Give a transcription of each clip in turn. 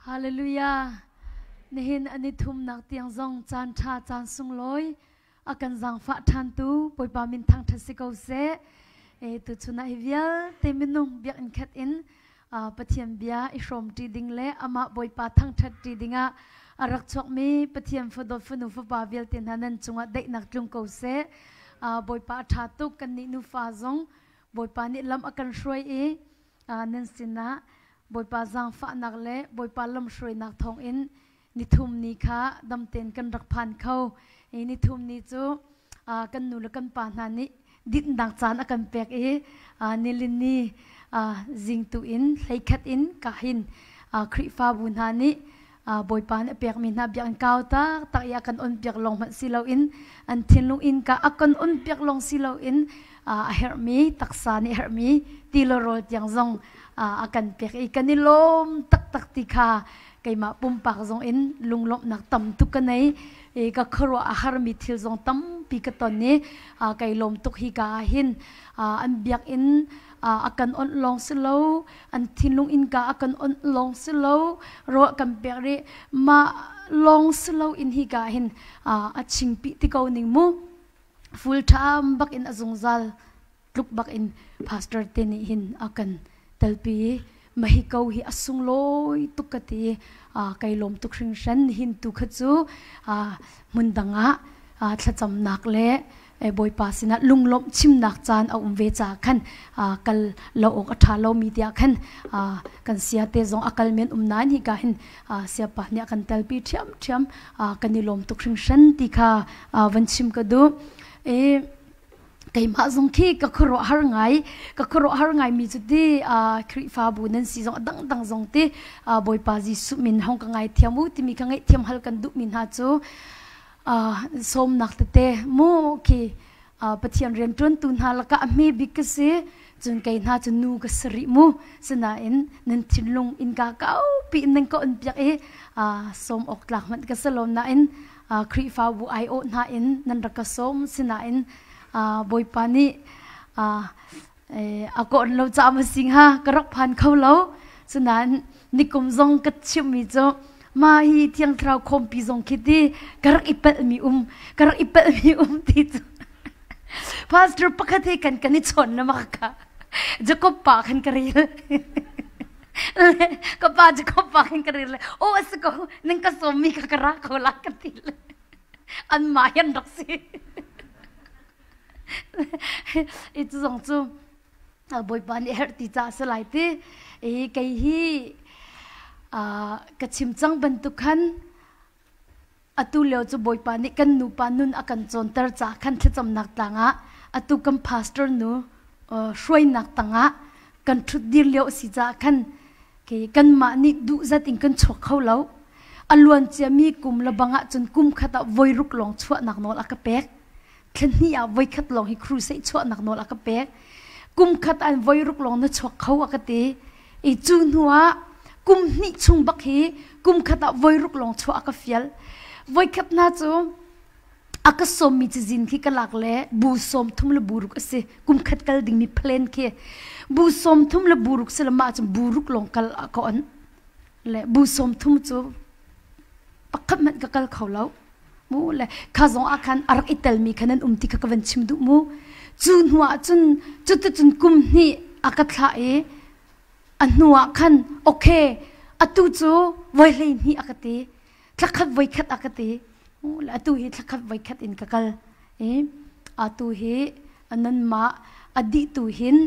Hallelujah. Nihin ani thumnak tiang zong caan ṭha caan sunglawi a kan zaangfah ṭhantu Bawipa min thangṭhat si ko seh. E, tuchun ah hi vialte minung biakinn khat in Pathian bia i hrawm ṭi ding le amah Bawipa thangṭhat ṭi dingah a rak chuakmi Pathian fadawt fanu fapa vialte hna nan cungah daihnak tlung ko seh. Bawipa a ṭha tuk kannih nufa zong Bawipa nih lam a kan hruai i nan sinah Bawipa zaangfahnak le Bawipa lamhruainak thawngin nithum ni kha damten kan rak phan kho. I nithum ni cu kan nu le kan pa hna nih dinhnak caan a kan pek i nilin ni zingtu in hleikhat in kahin Khrihfabu hna nih Bawipa nih a pekmi hna biakinn kau taktak i a kan onpiak lawng hmanh si loin an thinlung innka a kan onpiak lawng si loin a herhmi taksa nih herhmi ti le rawl tiang zong a kan pek i kan i lawm taktak ti kha keimah pumpak zong in lunglawmhnak tam tuk ka nei i ka khuaruah a harmi thil zong tampi ka ton i kai lawm tuk hi ka ah hin an biakinn a kan onh lawng si lo an thinlung innka a kan onh lawng si lo ruah kan pek rih mah lawng si lo in hi ka hin a chingpi ti ko ning mu full time bak in a zungzal tluk bak in pastor te nih hin a kan telpi mahi ko hi a sunglawi tuk ka ti kai lawm tuk hringhran hin tu kha cu hmun dang ah thlacamnak le Bawipa sinah lunglawmh chimnak caan a um ve caah khan kal lo awk a ṭha lomi tiah khan kan sia te zong a kal men um nain hika hin siapa nih a kan telpi ṭhiamṭhiam kan i lawm tuk hringhran ti kha van chim ka duh. Keimah zong khi ka khuaruahhar ngai ka khuaruahhar ngai mi cu ti Khrihfabu nan si zong a dangdang zong ti Bawipa Jesuh min hong ka ngai thiam u timi ka ngaihthiam hal kan duh mi hna cu sawmnak tete mu khi Pathian rianṭuantu hna lakah a hme bik ka si cun kei hna cu nu ka si rih mu sinain nan thinlung innka kaupi in nan ka on piak i sawm awk tlak hmanh ka si lo nain Khrihfabu aiawh hna in nan rak ka sawm sinain Bawipa nih a ka on lo caah ma si hnga ka rak phan kho lo cunain nikum zong ka chimmi cu ma hi thiang thlarau khawmpi zong khi ti ka rak i palhmi um ka rak i palhmi um ti cu pastor pakhat he kan kan i chawn na ma ka Jacob pa khan ka rel ka pa Jacob pa khan ka rel le o a si ko nan ka sawmmi kha ka ra ko la ka ti le an mah hi an rak si I cu zong cu Bawipa nih herh ti caah si lai ti. I kei hi ka chim cang bantuk khan atu lio cu Bawipa nih kan nupa nun a kan cawnter caah khan thlacamnak tlang ah atu kan pastor nu hruainak tangah kan ṭhut dir lio a si caah khan kanmah nih duh zat in kan chuak kho lo. A luan ciami kum le bang ah cun kum khat ah voi ruk lawng chuahnak nawl a ka pek. Thla hnih ah voi khat lawng hi crusade chuahnak nawl a ka pek. Kum khat an voi ruk lawng na chuak kho a ka ti. I cu hnu ah kum hnih chung bak hi kum khat ah voi ruk lawng chuah a ka fial. Voi khat hna cu a ka sawmmi cazin khi ka lak le bu sawm thum le bu ruk a si. Kum khat kal dingmi plan khi bu sawm thum le bu ruk si le mah cun bu ruk lawng kal a ka on. Le bu sawm thum cu pakhat hmanh ka kal kho lo mu le kha zong ah khan a rak i telmi kha nan um ti kha ka van chim duh mu cu hnu ah cun cuticun kum hnih a ka thlah i a hnu ah khan okay atu cu voi hlei hnih a ka ti thlakhat voi khat a ka ti atu hi thlakhat voi khat in ka kal i atu hi nanmah a dih tu hin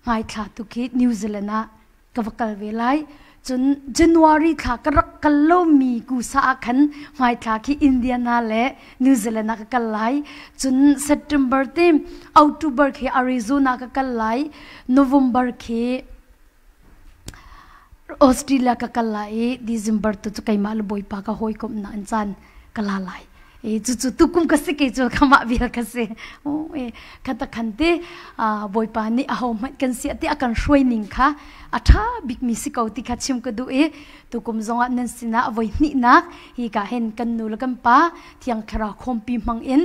hmaithla tu khi New Zealand ah ka va kal ve lai cun January thla ka rak kal lomi kusa ah khan hmaithla khi Indiana le New Zealand ah ka kal lai cun September te October khi Arizona ka kal lai November khi Australia ka kal lai i December tu cu keimah le Bawipa ka hawikomhnak in caan ka la lai. E cu tukum ka si ke cu khamah vial ka si. O e khata khan te Bawipa nih aho hmanh kan si ti a kan hruai ning kha a ṭha bikmi si ko ti kha chim ka duh i tukum zongah nan sinah voi hnihnak hi ka hen kan nu le kan pa Thiang Thlarau khawmpi hmang in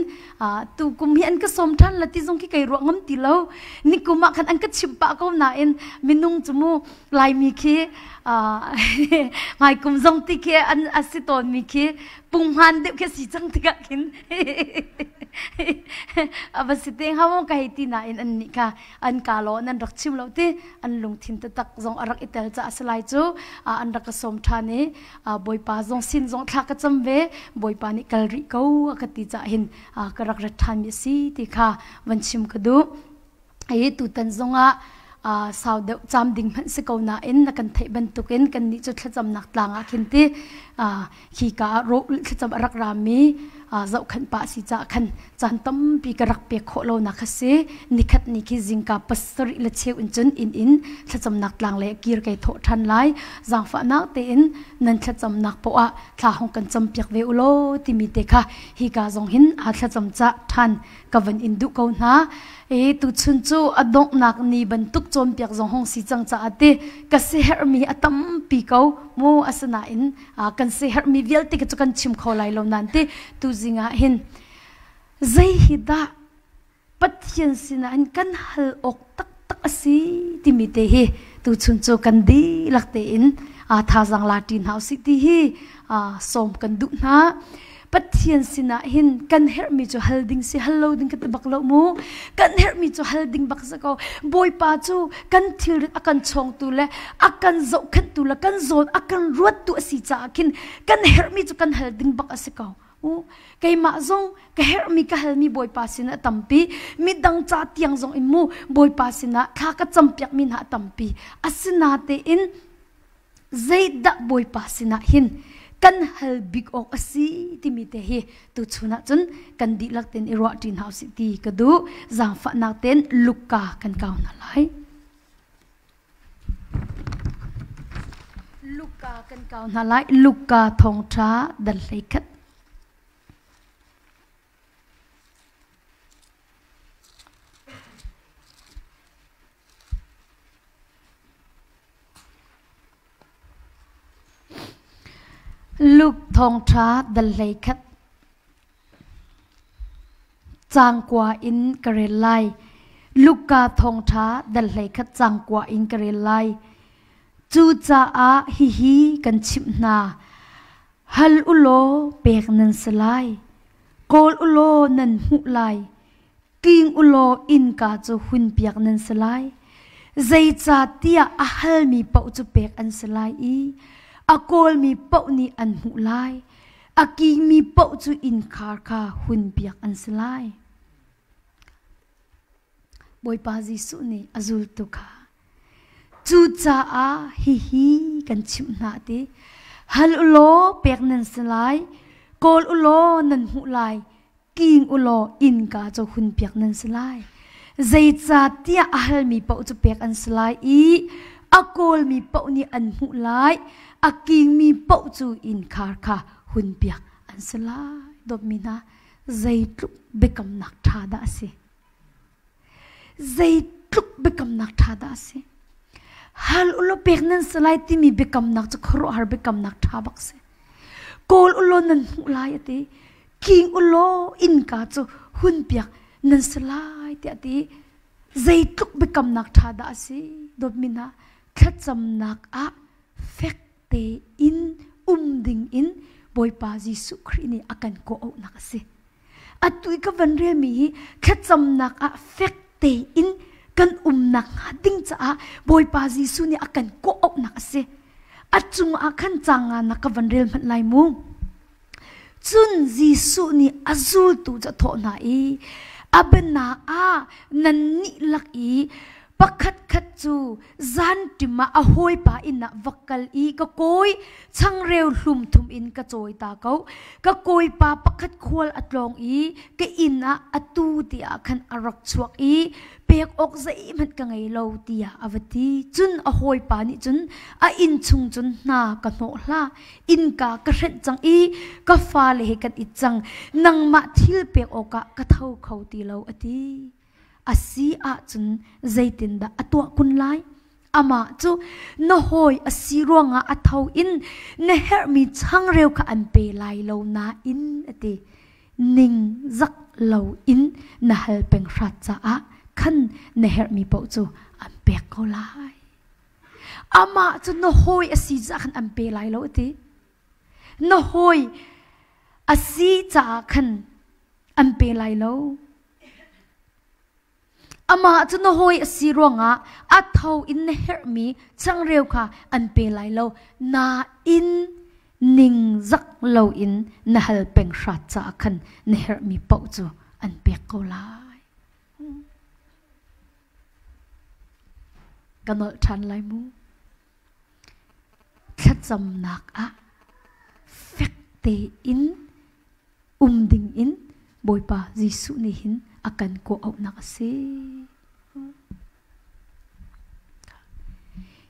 tukum hi an ka sawm ṭhan la ti zong khi kai ruah ngam ti lo. Nikum ah khan an ka chimh pah ko nain minung cu mu Laimi khi hmaikum zong ti khi an a si tawnmi khi punghman deuh khi a si cang tikah khin a va si te hnga maw ka hei ti nain an nih kha an ka law nan rak chim lo ti an lungthin taktak zong a rak i tel caah a si lai cu an rak ka sawm ṭhan i Bawipa zong sin zong thla ka cam ve. Bawipa nih kal rih ko a ka ti caah hin ka rak rat ṭhanmi a si ti kha van chim ka duh. Hi tutan zongah sau deuh cam ding hmanh si ko nain na kan theih bantukin kannih cu thlacamnak tlang ah khin ti khi ka ah rawh thlacam a rak rami zohkhenh pah si caah khan caan tampi ka rak pek khawh lonak kha si. Nikhat ni khi zingka pasarih le cheu in cun inn in thlacamnak tlang le kir kai thawh ṭhan lai. Zaangfahnak tein nan thlacamnak poah ah thla hong kan campiak ve u law timi te kha hi ka zong hin aa thlacam cah ṭhan ka van in duh ko hna. E tuchun cu a donghnak ni bantuk cawnpiak zong hong si cang caah ti ka siherhmi a tampi ko mu. Asinain kan siherhmi vialte cu kan chim kho lai lo nan ti tuzing ah hin zei hi dah Pathian sinah hin kan hal awk taktak a si timi te hi tuchun cu kan dihlak tein thazaang la ṭi hna usih ti hi sawm kan duh hna. Pathian sinah hin kan herhmi cu hal ding si, hal lo ding ka ti bak lo mu. Kan herhmi cu hal ding bak si ko. Bawipa cu kan thilrit a kan chawngtu le a kan zohkhenhtu le kan zawn a kan ruattu a si caah khin kan herhmi cu kan hal ding bak a si ko. U keimah zong ka herhmi ka halmi Bawipa sinah tampi, midang ca tiang zong in mu Bawipa sinah thla ka campiakmi hna tampi. Asinatein zeidah Bawipa sinah hin kan hal bik awk a si timi te hi tuchun ah cun kan dihlak tein i ruah ṭi hna usih ti ka duh. Zaangfahnak tein Luka kan kau hna lai. Luka kan kau hna lai. Luka thawngṭha dal 11. Luke thawngṭha dal 11 caang kua in ka rel lai. Luka thawngṭha dal 11 caang kua in ka rel lai. Cucaah hihi kan chimh hna. Hal u law pek nan si lai. Kawl u law nan hmuh lai. King u law innka cu hunpiak nan si lai. Zeicahtiah a halmi paoh cu pek an si lai i a kawlmi paoh nih an hmuh lai. A kingmi paoh cu innkhar kha hunpiak an si lai. Bawipa Jesuh nih a zultu kha, Cucaah hihi kan chimh hna ti, hal u law pek nan si lai, kawl u law nan hmuh lai, king u law innka cu hunpiak nan si lai. Zeicahtiah a halmi paoh cu pek an si lai i a kawlmi paoh nih an hmuh lai, a kingmi paoh cu innkhar kha hunpiak an si lai. Dawtmi hna, zeitluk biakamnak ṭha dah a si. Zeitluk biakamnak ṭha dah a si. Hal u law pek nan si lai timi biakamnak cu khuaruahhar biakamnak ṭha bak si. Kawl u law nan hmuh lai a ti. King u law innka cu hunpiak nan si lai tiah a ti. Zeitluk biakamnak ṭha dah a si. Dawtmi hna, thlacamnak ah fek tein um ding in Bawipa Jesuh Khrih nih a kan kawh-auhnak a si. Atu i ka van relmi hi thlacamnak ah fek tein kan umnak hnga ding caah Bawipa Jesuh nih a kan kawh-auhnak a si. A cungah khan canga na ka van rel hmanh lai mu. Cun Jesuh nih a zultu cu a thawh hna i, a biana ah nannih lak i Pakhatkhat cu zanṭim ah a hawipa inn ah va kal i ka kawi changreu hlum thum in ka cawi ta ko. Ka kawipa pakhat khual a tlawng i ka inn ah atu tiah khan a rak chuak i pek awk zeihmanh ka ngei lo tiah a va ti. Cun a hawipa nih cun a inn chung cun hna ka hnawh hlah. Innka ka hrenh cang i ka fale he kan it cang. Nangmah thil pek awkah ka tho kho ti lo a ti. A si ahcun zeitindah a tuah kun lai? Amah cu na hawi a si ruangah a tho in na herhmi changreu kha an pe lai lo nain a ti. Ningzak loin na hal peng hrat caah khan na herhmi paoh cu an pek ko lai. Amah cu na hawi a si caah khan an pe lai lo a ti. Na hawi a si caah khan an pe lai lo. Amah cu na hawi a si ruangah a tho in na herhmi changreu kha an pe lai lo. Nain ningzak loin na hal peng hrat caah khan na herhmi paoh cu an pek ko lai. Ka nolh ṭhan lai mu. Thlacamnak ah fek tein um ding in Bawipa Jesuh nih hin a kan kawh auhnak a si.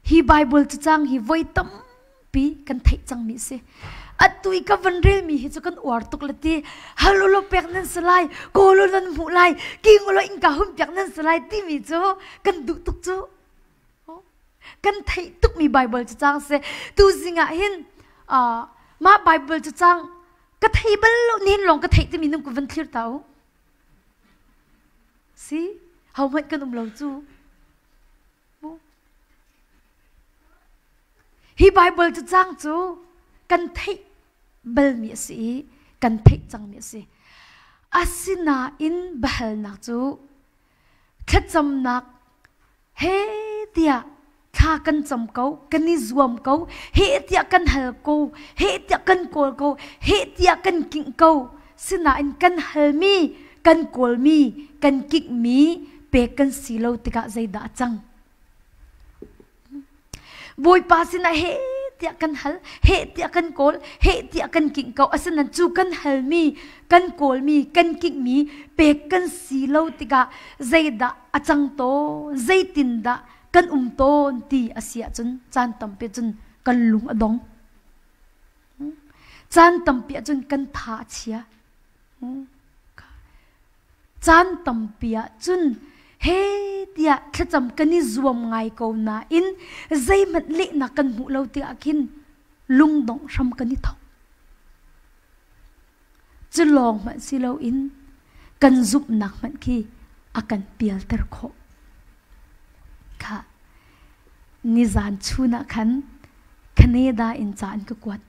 Hi Bible cacang hi voi tampi kan theih cangmi a si. Atu i ka van relmi hi cu kan uar tuk le ti halulo pek nan si lai, kawlu nan hmuh lai, kingulo innka hun piak nan si lai timi cu kan duh tuk cu. Kan theih tukmi Bible cacang si. Tu zing ah hin mah Bible cacang ka thei bal lo nihin lawng ka theih timi nung ka van thlir ta u. Si, ho hmanh kan um lo cu. Hi Bible cacang cu kan theih balmi a si i kan theih cangmi a si. Asinain biahalnak cu thlacamnak he tiah thla kan cam ko kan i zuam ko he tiah kan hal ko he tiah kan kawl ko he tiah kan kingh ko sinain kan halmi kan kawlmi kan kinghmi pek kan si lo tikah zeidah a cang Bawipa sinah he tiah kan hal, he tiah kan kawl, he tiah kan kingh ko. Asinain cu kan halmi, kan kawlmi, kan kinghmi pek kan si lo tikah zeidah a cang tawn, zeitindah kan um tawn ti a si ahcun caan tampi cun kan lung a dong. Caan tampi ahcun kan tha a chia. Caan tampi ah cun he tiah thlacam kan i zuam ngai ko nain zeihmanh lehnak kan hmuh lo tikah khin lungdongh hram kan i thawk. Cu lawng hmanh si loin kan zumhnak hmanh khi a kan pialter khawh. Kha nizan chun ah khan Canada in ca an ka kuat.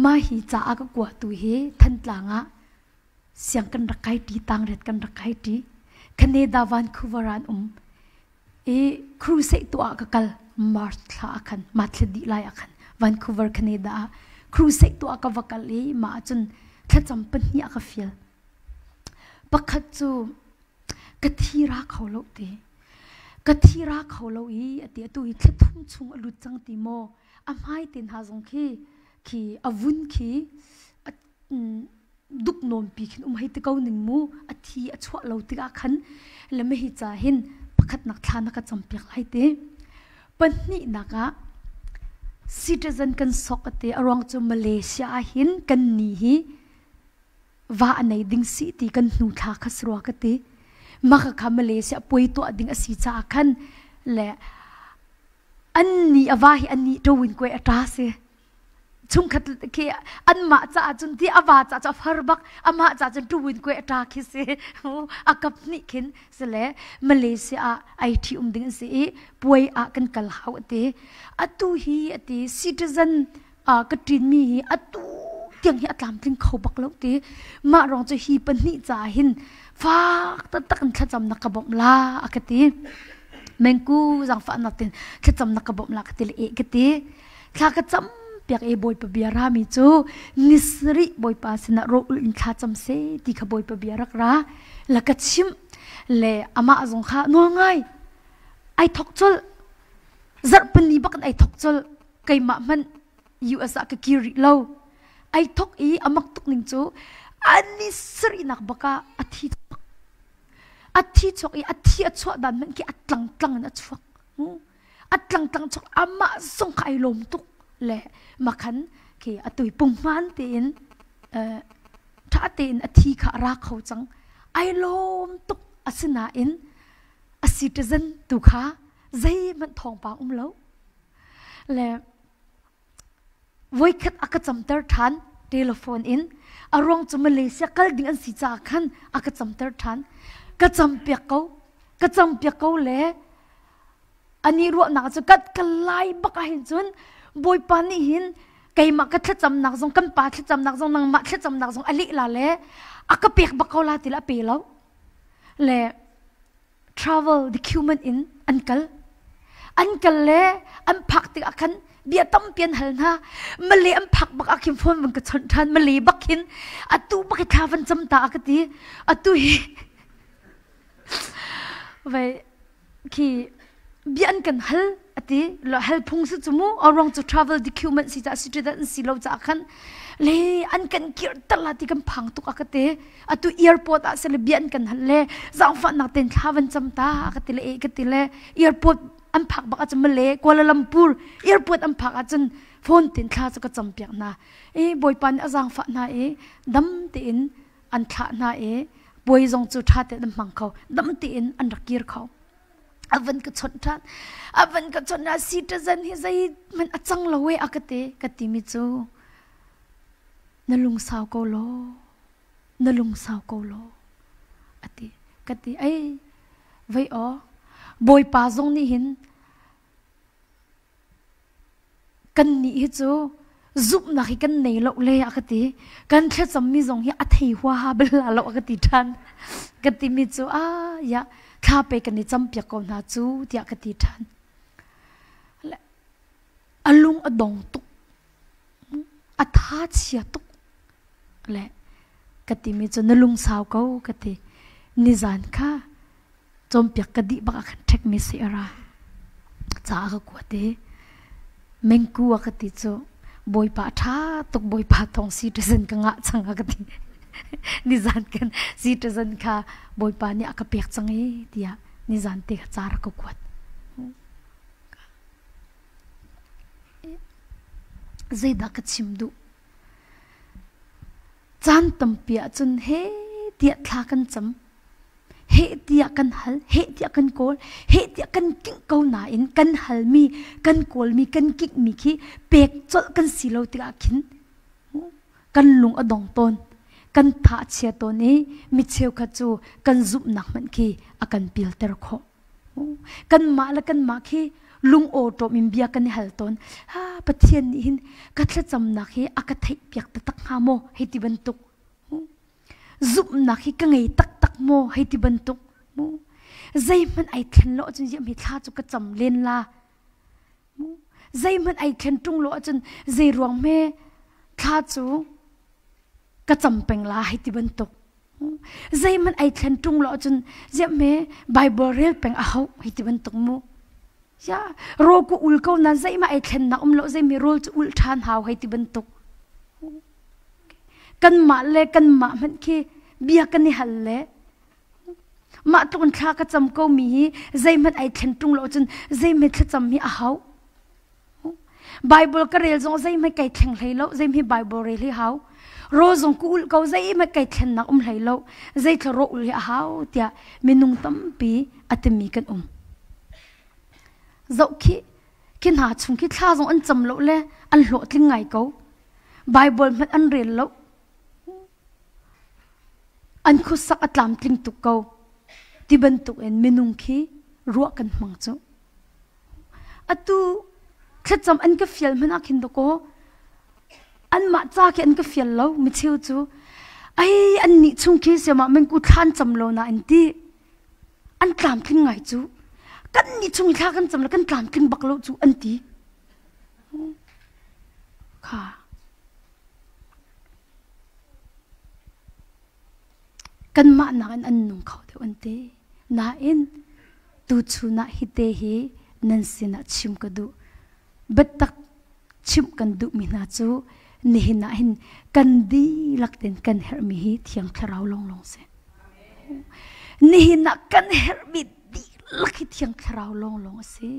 Mah hi ca a ka kuatu hi Thantlang ah siang kan rak kai ṭi, tangriat kan rak kai ṭi. Canada Vancouver ah an um. I crusade tuah ah ka kal March thla ah khan, ma thla dih lai ah khan Vancouver Canada ah crusade tuah ka va kal i mah ahcun thlacam pahnih a ka fial. Pakhat cu ka thi ra kho lo ti. Ka thi ra kho lo i ati atu hi thla thum chung a lut cang ti maw a hmai te hna zong khi khi a vun khi duk nawnpi khin um hei ti ko ning mu a thi a chuah lo tikah khan le me hi ca hin pakhatnak thla na ka campiak lai te pahnihnak ah citizen kan sok ate a ruang cu Malaysia ah hin kan ni hi va a nei ding si ti kan hnu thla kha sarua ka ti maka kha Malaysia puai tuah ding a si caah khan le an ni a va hi an ni tawin kuai a ta si chungkhat khi anmah caah cun ti a va caah cu a far bak amah caah cun tuwin kuai a ta khi si a kap nih khin sile Malaysia ah ai thi um ding an si i puai ah kan kal hau ati atu hi ati citizen ka ṭin mi hi atu tiang hi a tlamtling kho bak lo ti mah rong cu hi pahnih caah hin fak taktak in thlacam na ka bawmh la a ka ti mengku zangfah nak tin thlacam na ka bawmh la ka ti le e ka ti thla ka cam piak e bawipa bia rami cu nisri bawipa sinah ro ul in thla cam se ti kha bawipa bia rak ra la ka chim. Le amah zong kha nawl ngai ai thok colh. Zarhpini bak in ai thok colh. Keimah hmanh US ah ka kir rih lo. Ai thok i a mak tuk ning cu ani sarihnak bak ah a thi chuak. A thi chuak i a thi a chuah dan hmanh khi a tlang tlang in a chuak. A tlang tlang chuak amah zong kha ai lawm tuk le makhan khi atui punghman tein ṭha tein a thi kha a ra kho cang. Ai lawm tuk asinain a citizen tu kha zeihmanh thawngpang um lo. Le voikhat a ka camter ṭhan telephone in a ruang cu Malaysia kal ding an si caah khan a ka camter ṭhan. Ka campiak ko. Ka campiak ko le ani ruahnak cu kan kal lai bak ah hin cun Bawipa nih hin keimah ka thlacamnak zong kan pa thlacamnak zong nangmah thlacamnak zong a leh la le a ka pek bak ko la ti le a pe lo le travel document in an kal an kal le an phak tikah khan bia tampi an hal hna Malay an phak bak ah khin phone van ka chawnh ṭhan Malay bak khin atu bak hi thla van cam ta a ka ti atu hi vai khi bia an kan hal ati hal phung si cu mu aruang cu travel document si ca citizen an si lo ca khan le an kan kir tar la ti kan phang tuk a ka te atu airport ah se le bia an kan hal le zaangfah nak ten thla van cam ta ka ti le e ka ti le airport an phak bak ahcun Malay Kuala Lumpur airport an phak ahcun phone tin thla cu ka cam piak hna i bawipa nih a zaangfah hna i dam tein an thlah hna i puai zong cu ṭha tein an hmang kho dam tein an rak kir kho a van ka chawnh ṭhan a van ka chawnh ah citizen hi zeihmanh a cang lo e a ka ti ka timi cu na lungsau ko law na lungsau ko law a ti ka ti ei vei aw bawipa zong nih hin Kannih hi cu zumhnak hi kan nei lo le a ka ti. Kan thlacammi zong hi a thei huaha bal la lo a ka ti ṭhan. Ka timi cu ah ya thla pe kan i campiak ko hna cu tiah ka ti ṭhan. A lung a dong tuk. A tha chia tuk. Le ka timi cu na lungsau ko ka ti. Nizan kha cawnpiak ka dih bak ah khan ṭhek mi si a ra. Ca a ka kuat i mengku a ka ti cu Bawipa a ṭha tuk Bawipa thawng citizen ka ngah cang a ka ti. Nizan kan citizen kha Bawipa nih a ka pek cang i tiah nizan te kha ca rak ka kuat. Zeidah ka chim duh? Caan tampi ahcun he tiah thla kan cam. Heh tiah kan hal, heh tiah kan kawl, heh tiah kan kingh ko nain kan halmi, kan kawlmi, kan kinghmi khi pek colh kan si lo tikah khin kan lung a dong tawn. Kan tha a chia tawn i mi cheukhat cu kan zumhnak hmanh khi a kan pilter khawh. Kanmah le kanmah khi lung awṭawm in bia kan i hal tawn. Ha, Pathian nih hin ka thlacamnak hi a ka theihpiak taktak hnga maw? Hei ti bantuk. Zumhnak hi ka ngei taktak maw hei ti bantuk mu zeihmanh ai thlen lo ahcun ziam hi thla cu ka cam len la mu zeihmanh ai thlen ṭung lo ahcun zei ruang hme thla cu ka cam peng la hei ti bantuk zeihmanh ai thlen ṭung lo ahcun ziam hme Bible rel peng a hau hei ti bantuk mu ya ro ku ul ko nan zeihmah ai thlennak um lo zeimi rawl cu ul ṭhan hau hei ti bantuk Kanmah le kanmah hmanh khi bia kan i hal le mah tluk in thla ka cam ko mi hi zeihmanh ai thlen ṭung lo cun zeihmanh thlacam hi a hau. Bible ka rel zong zeihmanh kai thleng hlei lo zeihmanh Bible rel hi hau. Ro zong ku ulh ko zeihmanh kai thlennak um hlei lo zeithla ro ulh hi a hau tiah minung tampi a timi kan um. Zoh khi khi hna chung khi thla zong an cam lo le an hlawhtling ngai ko. Bible hmanh an rel lo. An khuasak a tlamtling tuk ko. Ti bantuk in minung khi ruah kan hmang cu. Atu thlacam an ka fial hmanh ah khin dakaw anmah ca khi an ka fial lo micheu cu ai an nih chung khi siamah mengku thlan cam lo na an ti an tlamtling ngai cu kan nih chung thla kan cam lo kan tlamtling bak lo cu an ti Kha. Kanmah nakin an nung kho deuh an ti. Nain tuchun ah hite hi nan sinah chim ka duh. Biatak chimh kan duhmi hna cu nihin ah hin kan dihlak tein kan herhmi hi Thiang Thlarau lawnglawng si. Nihin ah kan herhmi dihlak hi Thiang Thlarau lawnglawng a si.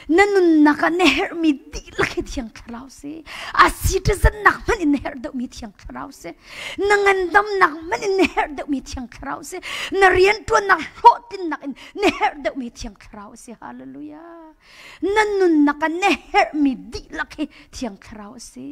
Na nunnak ah na herhmi dihlak hi Thiang Thlarau si. A citizen nak hmanh in na herh deuhmi Thiang Thlarau si. Na ngandamnak hmanh in na herh deuhmi Thiang Thlarau si. Na rianṭuannak hlawhtlinnak in na herh deuhmi Thiang Thlarau si. Hallelujah. Na nunnak ah na herhmi dihlak hi Thiang Thlarau a si.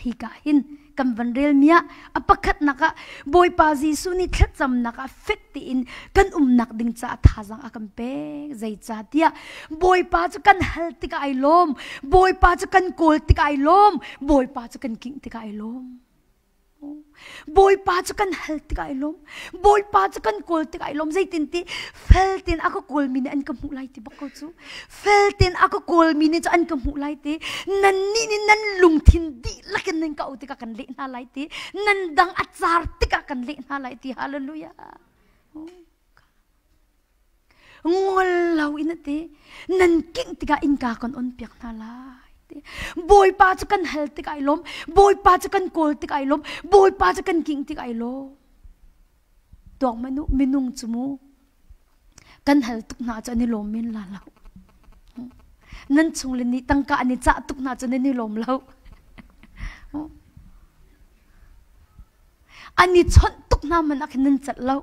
Hika hin kan van relmi ah a pakhatnak ah Bawipa Jesuh nih thlacamnak ah fek tein kan umnak ding caah thazaang a kan pek. Zeicahtiah Bawipa cu kan hal tikah ai lawm, Bawipa cu kan kawl tikah ai lawm, Bawipa cu kan kingh tikah ai lawm. Bawipa cu kan hal tikah ai lawm. Bawipa cu kan kawl tikah ai lawm. Zeitinti fel tein a ka kawlmi nih an ka hmuh lai ti bak ko cu. Fel tein a ka kawlmi nih cu an ka hmuh lai ti. Nannih nih nan lungthin dihlak in nan ka auh tikah kan leh hna lai ti. Nan dang a car tikah kan leh hna lai ti. Hallelujah. Ngol lo in a ti. Nan kingh tikah innka kan on piak hna lai. Ti. Bawipa cu kan hal tikah ai lawm. Bawipa cu kan kawl tikah ai lawm. Bawipa cu kan kingh tikah ai lawm. Tuak manu minung cu mu kan hal tuk hna cu an i lawm men la lo. Nan chung le nih tangka an i cah tuk hna cu nan i lawm lo. An i chawnh tuk hna man ah khin nan celh lo.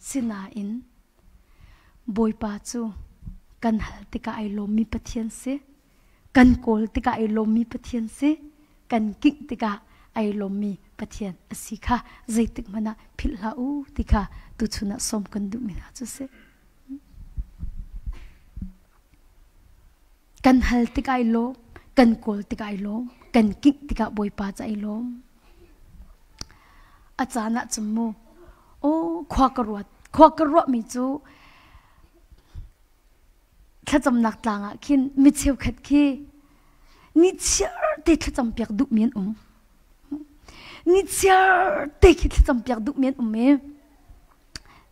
Sinain Bawipa cu kan hal tikah ai lawmmi Pathian si. Kan kawl tikah ai lawmmi Pathian si. Kan kingh tikah ai lawmmi Pathian a si kha zeitik hmanh ah philh hlah u ti kha tuchun ah sawm kan duhmi hna cu si. Kan hal tikah ai lawm, kan kawl tikah ai lawm, kan kingh tikah Bawipa cu ai lawm. A caan ah cun mu, aw khua ka ruat, khua ka ruahmi cu thlacamnak tlang ah khin mi cheukhat khi ni chiar te thlacam piak duhmi an um. Ni chiar te khi thlacam piak duhmi an um i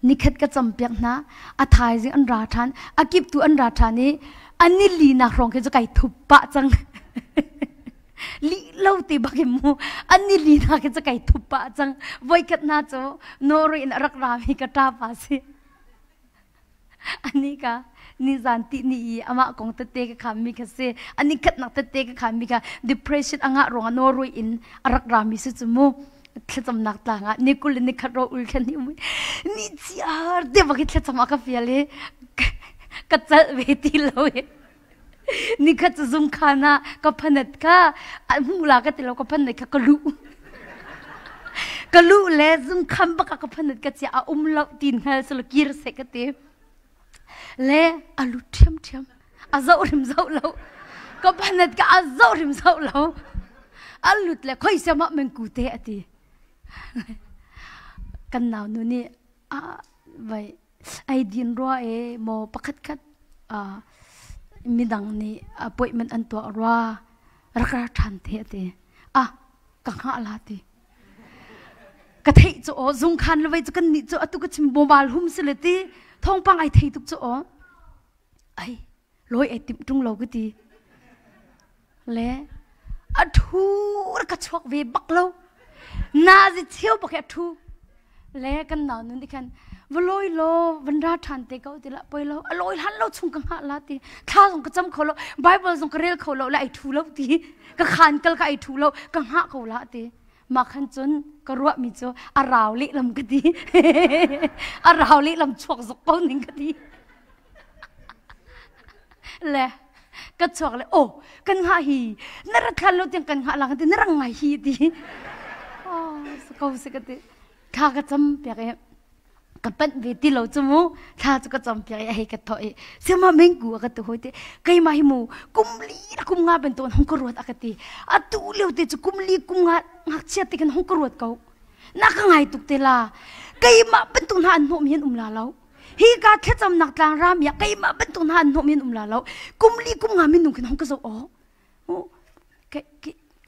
Nikhat ka campiak hna, a thaizing an ra ṭhan, a kiptu an ra ṭhan i an ni linak hrawng khi cu kai thup pah cang. Lih lo ti bak in mu, an ni linak khi cu kai thup pah cang. Voikhat hna cu Norway in a rak rami ka ṭapa si. Ani ka nizan ti ni i amah kong tete ka khammi kha si. Ani khatnak tete ka khammi kha depression a ngah ruangah Norway in a rak rami si cu mu. Thlacamnak tlang ah ni kul le ni khat ro ul thlen ni um ni chiar te bak i thlacam a ka fial i ka calh ve ti lo i ni khat cu zung khan ah ka phanat kha a hmuh la ka ti lo ka phanat kha ka luh ka luh le zung kham bak ah ka phanat ka chia a um lo tin hngal selo kir se ka ti le a lut ṭhiam ṭhiam a zoh hrim zoh lo ka phanat ka a zoh hrim zoh lo a lut le khoi siam ah mengku te a ti kan nau nu nih a vai Ei din rua e maw pakhat khat midang nih appointment an tuah rua rak ra ṭhan te a ti. Ah ka hngah la ti. Ka theih cu aw zungkhan le vei cu kan nih cu atu ka chim mobile hum si le ti thawngpang ai thei tuk cu aw. Ai lawi ai timh ṭung lo ka ti. Le a ṭhu ka chuak ve bak lo. Nazi cheu bak hi a ṭhu. Le kan nau nun nih khan va lawi law van ra ṭhan te ko ti lah poi lo a lawi hlan lo chung ka hngah la ti thla zong ka cam kho lo bible zong ka rel kho lo le ai ṭhu lo ti ka khan kal ka ai ṭhu lo ka hngah ko la ti mah khan cun ka ruahmi cu a rau lehlam ka ti a rau lehlam chuak zok ko ning ka ti Le ka chuak le oh kan ngah hi na rat hlan lo tiang kan ngah lang ti na rang ngai hi ti oh ko se ka ti thla ka cam piak i ka panh ve ti lo cu mu thla cu ka cam piak i hei ka tho i sema mengku a ka tu hoi te keimah hi mu kum li kum nga bantuk hong ka ruat a ka ti atu lio te cu kum li kum nga ngakchia te kan hong ka ruat ko na ka ngai tuk te la keimah bantuk hna an hnawm hian um la lo Hi ka thlacamnak tlang ram ya keimah bantuk hna an hnawh men um la lo. Kum li kum nga minung khin hong ka zo o.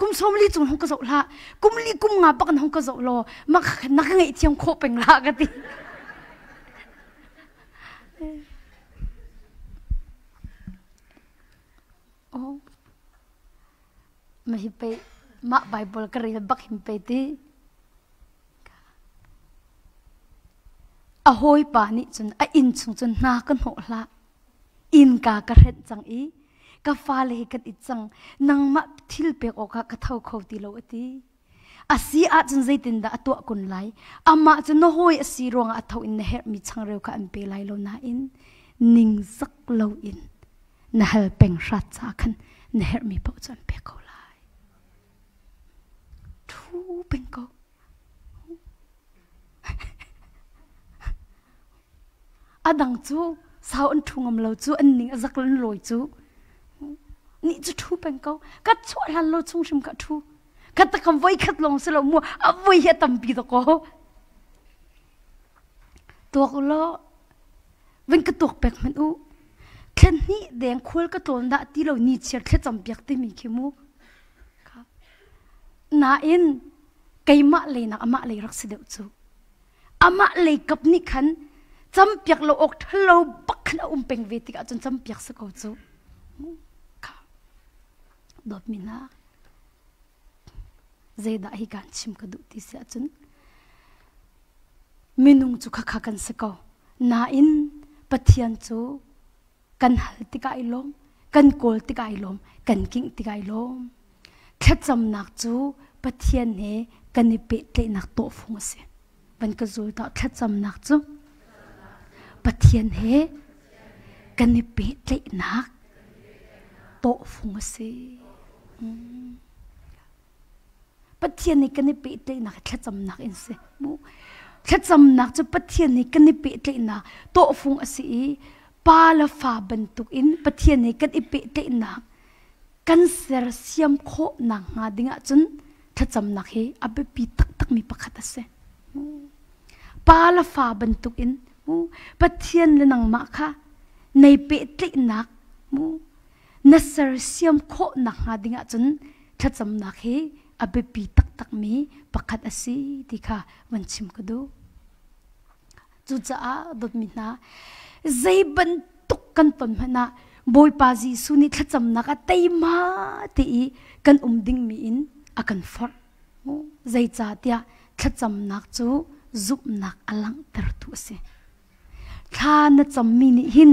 Kum 40 cung hong ka zoh hlah. Kum li kum nga bak in hong ka zoh law mah kha na ka ngaihthiam khawh peng la ka ti. Oh. Ma hi pe mah Bible ka rel bak hin pe ti. A hawipa nih cun a inn chung cun hna ka hnawh hlah. Innka ka hrenh cang i ka fale hi kan it cang. Nangmah thil pek awkah ka tho kho ti lo a ti. A si ahcun zeitindah a tuah kun lai? Amah cu na hawi a si ruangah a tho in na herhmi changreu kha an pe lai lo nain ningzak loin na hal peng hrat caah khan na herhmi paoh cu an pek ko lai. Ṭhu peng ko. A dang cu sau an ṭhu ngam lo cu an ning a zak an lawi cu. Nih cu ṭhu peng ko. Ka chuah hlan lo chung hrim ka ṭhu. Ka takam voi khat lawng si lo mu a voi hi a tampi to ko. Tuak law vin ka tuak pek hmanh u. Thlen hnih deng khual ka tlawn dah ti lo ni chiar thlacam piak timi khi mu. Nain keimah lei nak amah lei rak si deuh cu. Amah lei kap nih khan campiak lo awk ṭhalo bak khan a um peng ve tikah cun campiak si ko cu. Kha dawtmi hna zeidah hi kan chim ka duh ti si ahcun minung cu khakha kan si ko. Nain Pathian cu kan hal tikah i lawm, kan kawl tikah i lawm, kan kingh tikah i lawm. Thlacamnak cu Pathian he kan i pehtlaihnak tawhfung a si. Van ka zul ta thlacamnak cu Pathian he kan i pehtlaihnak tawhfung a si. Mm. Pathian nih kan i pehtlaihnak thlacamnak in si. Mu. Thlacamnak cu Pathian nih kan i pehtlaihnak tawhfung a si i pa le fa bantuk in Pathian nih kan i pehtlaihnak kan sersiam khawh nakhnga ding ahcun thlacamnak hi a biapi taktakmi pakhat a si. Pa le fa bantuk in Pathian le nangmah kha nei pehtlaihnak na sersiam khawh nakhnga ding ahcun thlacamnak hi a biapi taktakmi pakhat a si ti kha van chim ka duh. Cucaah dawtmi hna, zei bantuk kan ton hmanh ah Bawipa Jesuh nih thlacamnak ah teima te i kan um dingmi in a kan forh. Zeicahtiah thlacamnak cu zumhnak a langhtertu a si. Thla na cammi nih hin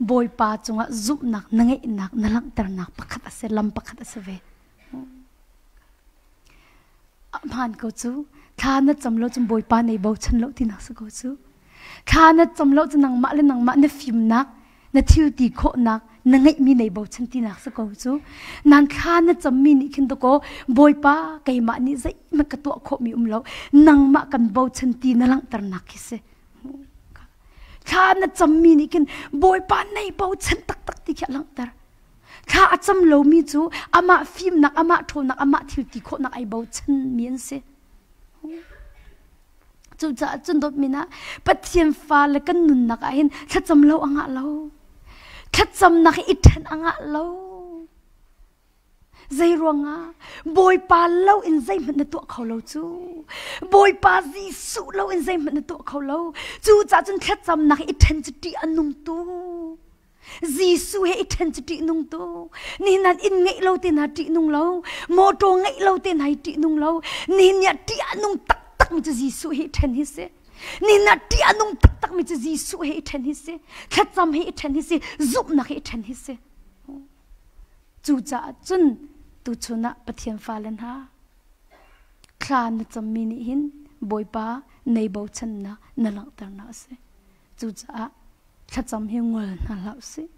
Bawipa cungah zumhnak na ngeihnak na langhternak pakhat a si, lam pakhat a si ve. Hmaan ko cu. Thla na cam lo cun Bawipa nei bochan lo tinak si ko cu. Thla na cam lo cu nangmah le nangmah na fimnak, na thil ti khawhnak, na ngeihmi nei bochan tinak si ko cu. Nan thla na cammi nih khin dakaw Bawipa keimah nih zeihmanh ka tuah khawhmi um lo, nangmah kan bochan ti na langhternak khi si. Thla na cammi nih khin Bawipa nei bochan taktak ti khi a langhter. Thla a cam lomi cu amah fimnak, amah ṭhawnnak, amah thil ti khawhnak ai bochanmi an si. Cucaah cun dawtmi na Pathian fale kan nunnak ah hin thlacam lo a ngah lo. Thlacamnak hi i ṭhen a ngah lo. Zei ruangah Bawipa lo in zeihmanh na tuah kho lo cu. Bawipa Jesuh lo in zeihmanh na tuah kho lo. Cucaah cun thlacamnak hi i ṭhen cu ṭih a nung tu. Jesuh he i ṭhen cu ṭihnung tuk. Nihin ah inn ngeih lo te hna ṭihnung lo, mawṭaw ngeih lo te hna hi ṭihnung lo. Nihin ni ah ṭih a nung taktakmi cu Jesuh he i ṭhen hi si. Nihin ah ṭih a nung taktakmi cu Jesuh he i ṭhen hi si. Thlacam he i ṭhen hi si. Zumhnak he i ṭhen hi si. Cucaah cun tuchun ah Pathian fale hna thla na cammi nih hin Bawipa nei bochannak na langhternak a si. Cucaah thlacam hi ngol hna hlah usih.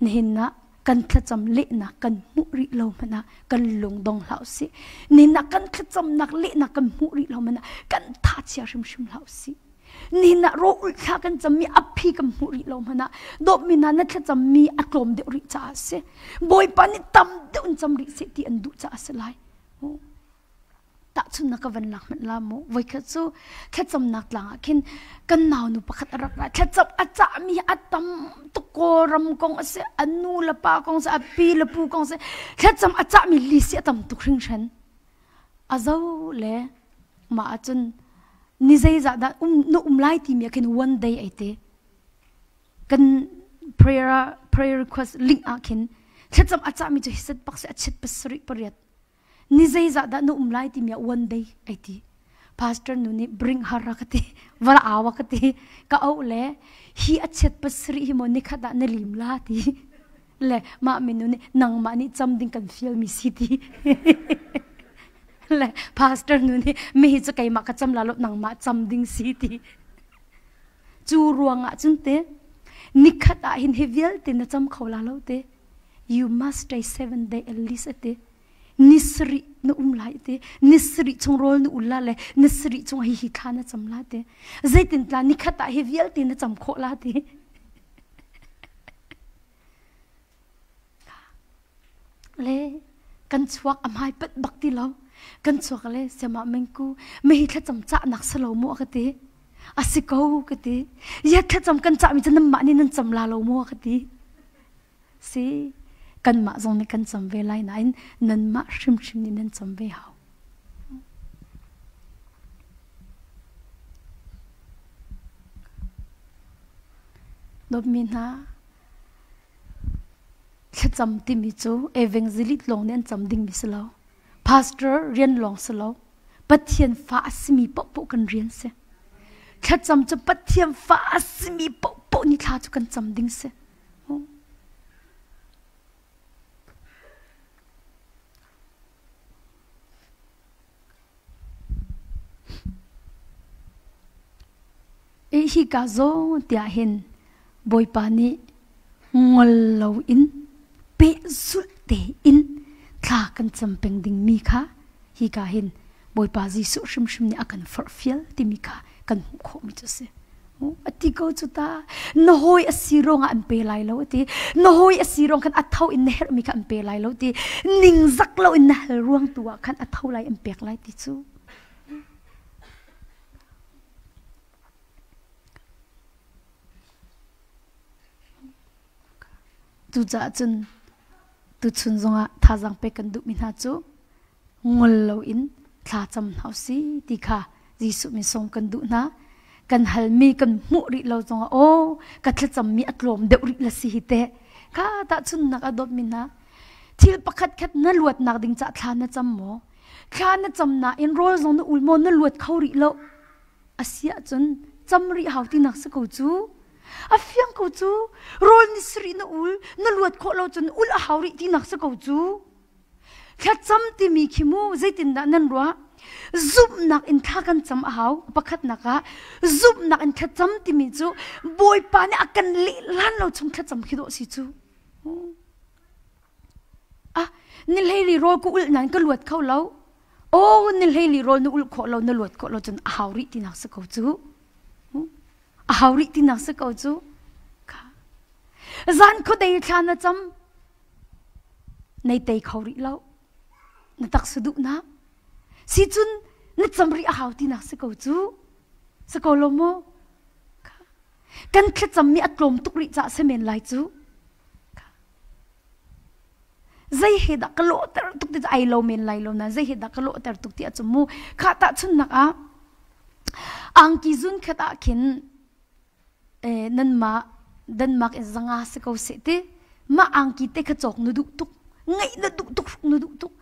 Nihin ah kan thlacam lehnak kan hmuh rih lo hmanh ah kan lung dong hlah usih. Nihin ah kan thlacamnak lehnak kan hmuh rih lo hmanh ah kan tha chia hrimhrim hlah usih. Nihin ah rawh thla kan cammi a phi kan hmuh rih lo hmanh ah dawtmi hna na thlacammi a tlawm deuh rih caah a si. Bawipa nih tam deuh in cam rih seh ti an duh caah a si lai. Tahchunhnak ka van lak hmanh la mu. Voikhat cu thlacamnak tlang ah khin kan naunu pakhat a rak ra. Thlacam a cahmi a tam tuk Kawlram kong a si, a nu le pa kong si, a pi le pu kong si. Thlacam a cahmi lisi a tam tuk hringhran. A zo le mah ahcun ni zeizah dah um, na um lai timi ah khin one day ai te. Kan prayer prayer request link ah khin thlacam a cahmi cu hiset pak si a chit pasarih pariat ni zeizah dah na um lai timi ah one day ai ti pastor nu nih bring har ka ti vala awa ka ti ka au le hi a chiat pasarih hi maw nikhat ah na lim la ti le mah minu nih nangmah nih cam ding kan fial mi si ti le pastor nu nih mi hi cu keimah ka cam la lo nangmah cam ding si ti cu ruangah cun te nikhat ah hin hi vialte na cam kho la lo te you must stay 7 day at least ati nisarih na um lai ti nisarih chung rawl na ul la le nisarih chung hi hi thla na cam la ti zeitin tla nikhat ah hi vialte na cam khawh la ti le kan chuak a hmai pat bak ti lo kan chuak le siama mengku me hi thlacam ca nak salo mu ka ti asi ko ka ti ya thlacam kan ca mi cu nan mah nih nan cam la lo mu ka ti Si, kanmah zong nih kan cam ve lai nain nanmah hrimhrim nih nan cam ve hau. Dawtmi hna, thlacam timi cu evangelist lawng nih an cam dingmi si lo. Pastor rian lawng si lo. Pathian fa a simi paohpaoh kan rian si. Thlacam cu Pathian fa a simi paohpaoh nih thla cu kan cam ding si. Hika zawn tiah hin Bawipa nih ngol loin pehzulh tein thla kan cam peng dingmi kha hika hin Bawipa Jesuh hrimhrim nih a kan forhfial timi kha kan hmuh khawhmi cu a si. A ti ko cu ta. Na hawi a si ruangah an pe lai lo a ti. Na hawi a si ruang khan a tho in na herhmi kha an pe lai lo ti. Ningzak lo in na hal ruang tu ah khan a tho lai an pek lai ti cu. Cucaah cun tuchun zongah thazaang pek kan duhmi hna cu ngol loin thla cam hna usih ti kha Jesuh min sawm kan duh hna. Kan halmi kan hmuh rih lo zongah aw ka thlacammi a tlawm deuh rih la si hi teh. Kha tahchunhnak a dawtmi hna thil pakhat khat na luatnak ding cah thla na cam maw? Thla na cam nain rawl zong na ul maw na luat kho rih lo? A si ahcun cam rih hau tinak si ko cu. A fiang ko cu. Rawl ni sarih na ul, na luat khawh lo cun ul a hau rih tinak si ko cu. Thlacam timi khi mu zeitindah nan ruah? Zumhnak in thla kan cam a hau. Pakhatnak ah zumhnak in thlacam timi cu Bawipa nih a kan leh lan lo chung thlacam khi dawh si cu. Ah, ni hleili rawl ka ulh nain ka luat kho lo. Oh, ni hleili rawl na ulh khawh lo, na luat khawh lo cun a hau rih tinak si ko cu. A hau rih tinak si ko cu. Zan khuadei thla na cam, nei tei kho rih lo na taksa duhnak si cun na cam rih a hau tinak si ko cu si ko lo maw kan thlacam mi a tlawm tuk rih cah si men lai cu zei he dah ka lawhter tuk ti ai lo men lai lo na zei he dah ka lawhter tuk ti a mu kha ta chun nak ah angki zun khat ah khin nanmah Denmark in zanga si ko seh ti mah angki te kha cawk na duh tuk ngeih na duh tuk hruk na duh tuk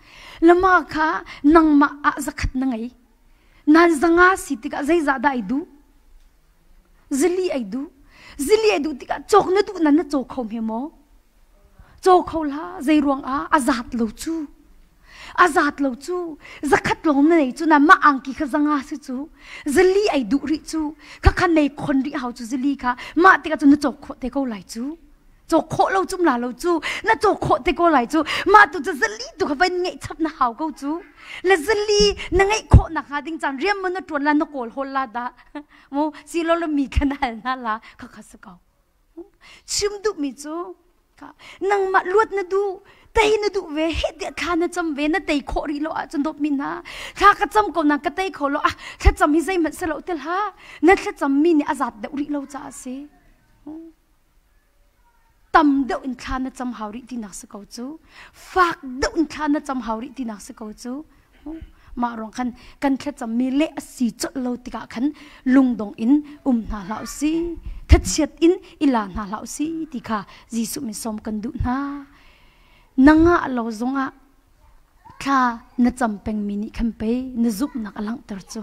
lama kha nangmah ah zakhat na ngei nan zanga si tikah zeizah dah ai duh zili ai duh zili ai duh tikah cawk na duh nan na caw kho hme maw Caw kho hlah zei ruangah a zat lo cu. A zat lo cu zakhat lawng na nei cu na mah angki kha zanga si cu zali ai duh rih cu kha kha nei khon rih hau cu zali kha mah tikah cu na cawk khawh te ko lai cu cawk khawh lo cum la lo cu na cawk khawh te ko lai cu mah tu cu zali tu kha van ngeih chap na hau ko cu le zali na ngeih khawh nak hnga ding caan riam mo na tuan la na kawl hol la dah mu si lo le mi kha na hal hna la kha kha si ko chim duhmi cu. Nangmah luat na duh, tei na duh ve, heh tiah thla na cam ve, na tei khawh rih lo ahcun dawtmi hna, thla ka cam ko na ka tei kho lo, ah thlacam hi zeihmanh si lo ti hlah. Na thlacam mi nih a zat deuh rih lo caah a si. Tam deuh in thla na cam hau rih tinak si ko cu. Fak deuh in thla na cam hau rih tinak si ko cu. Mah ruang khan kan thlacammi leh a si colh lo tikah khan lungdong in um hna hlah usih. Thachiat in i la hna hlah usih ti kha Jesuh min sawm kan duh hna. Na ngah lo zongah thla na cam pengmi nih khan pei na zumhnak a langhter cu.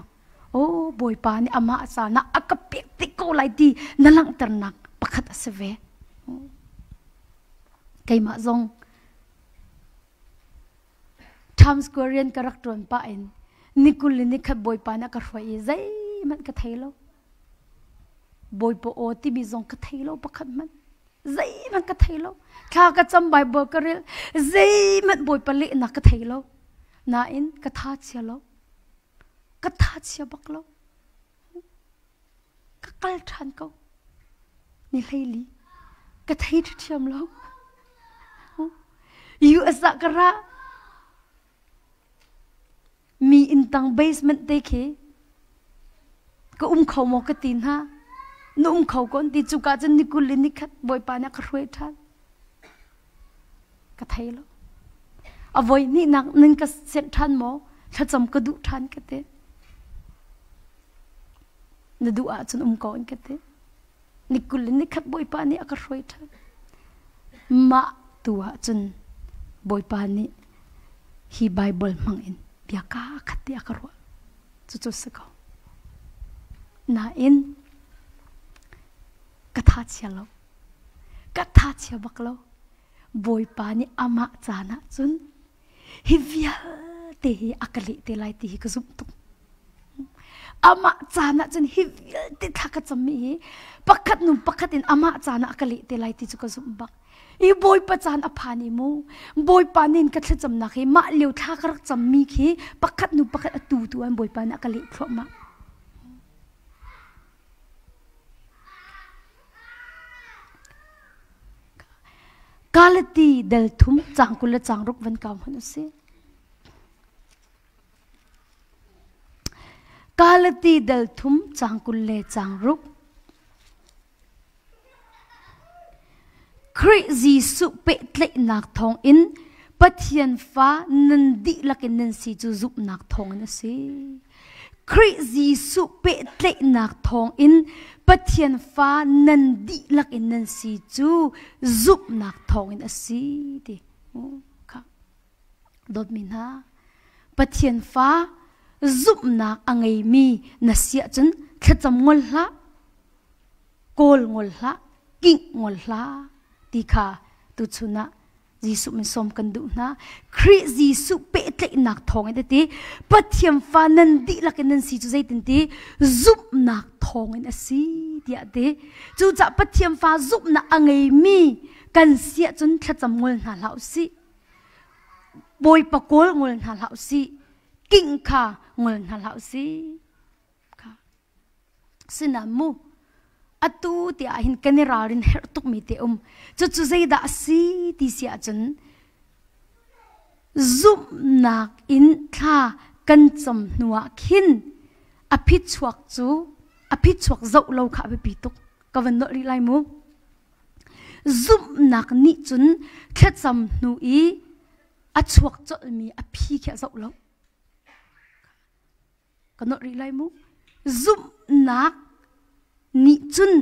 Oh Bawipa nih amah caan ah a ka pek te ko lai ti na langhternak pakhat a si ve. Keimah zong Times Square rian ka rak ṭuan pah in ni 20 le nikhat Bawipa nih a ka hruai i zeihmanh ka thei lo. Bawipa aw timi zong ka thei lo pakhat hmanh. Zeihmanh ka thei lo. Thla ka cam Bible ka rel. Zeihmanh Bawipa lehnak ka thei lo. Nain ka tha chia lo. Ka tha chia bak lo. Ka kal ṭhan ko. Ni 14 ka thei ṭhiam lo. US ah ka ra. Mi inn tang basement te khi ka um kho maw ka ti hna. Na um kho ko an ti cuka cun ni 20 le ni khat Bawipa nih a ka hruai ṭhan. Ka thei lo. A voi hnihnak nan ka senh ṭhan maw? Thlacam ka duh ṭhan ka ti. Na duh ahcun um ko an ka ti. Ni 20 le ni khat Bawipa nih a ka hruai ṭhan. Mah tu ahcun Bawipa nih hi Bible hmang in bia kaa khat ti a ka ruah. Cucu si ko. Nain ka tha chia lo. Ka tha chia bak lo. Bawipa nih amah caan ah cun hi vialte hi a ka leh te lai ti hi ka zumh tuk. Amah caan ah cun hi vialte thla ka cammi hi pakhat nu pakhat in amah caan ah a ka leh te lai ti cu ka zumh bak. I Bawipa caan a phan i mu Bawipa nin ka thlacamnak hi mah lio thla ka rak cammi khi pakhat nu pakhat a tu tu an Bawipa nih a ka leh thluahmah. Galati del thum cang 20 le cang ruk van kau hmanh usih. Galati del thum cang 20 le cang ruk. Khrih Jesuh pehtlaihnak thawngin Pathian fa nan dihlak in nan si cu zumhnak thawngin a si. Khrih Jesuh pehtlaihnak thawngin Pathian fa nan dihlak in nan si cu zumhnak thawngin a si ti. Kha. Dawtmi hna, Pathian fa zumhnak a ngeimi na si ahcun thlacam ngol hlah. Kawl ngol hlah, kingh ngol hlah ti kha tuchun ah Jesuh min sawm kan duh hna. Khrih Jesuh pehtlaihnak thawng in ti Pathian fa nan dihlak in nan si cu zeitin ti zumhnak thawng in a si tiah ti. Cucaah Pathian fa zumhnak a ngeimi kan si ahcun thlacam ngol hna hlah usih. Bawipa kawl ngol hna hlah usih. Kingh kha ngol hna hlah usih. Sinain mu atu tiah hin kan i ralrin herh tukmi te um. Cucu zeidah a si ti si ahcun zumhnak in thla kan cam hnu ah khin a phichuak cu a phichuak zoh lo kha a biapi tuk. Ka van nolh rih lai mu. Zumhnak nih cun thlacam hnu i a chuak colhmi a phi khi a zoh lo. Ka nolh rih lai mu. Zumhnak nih cun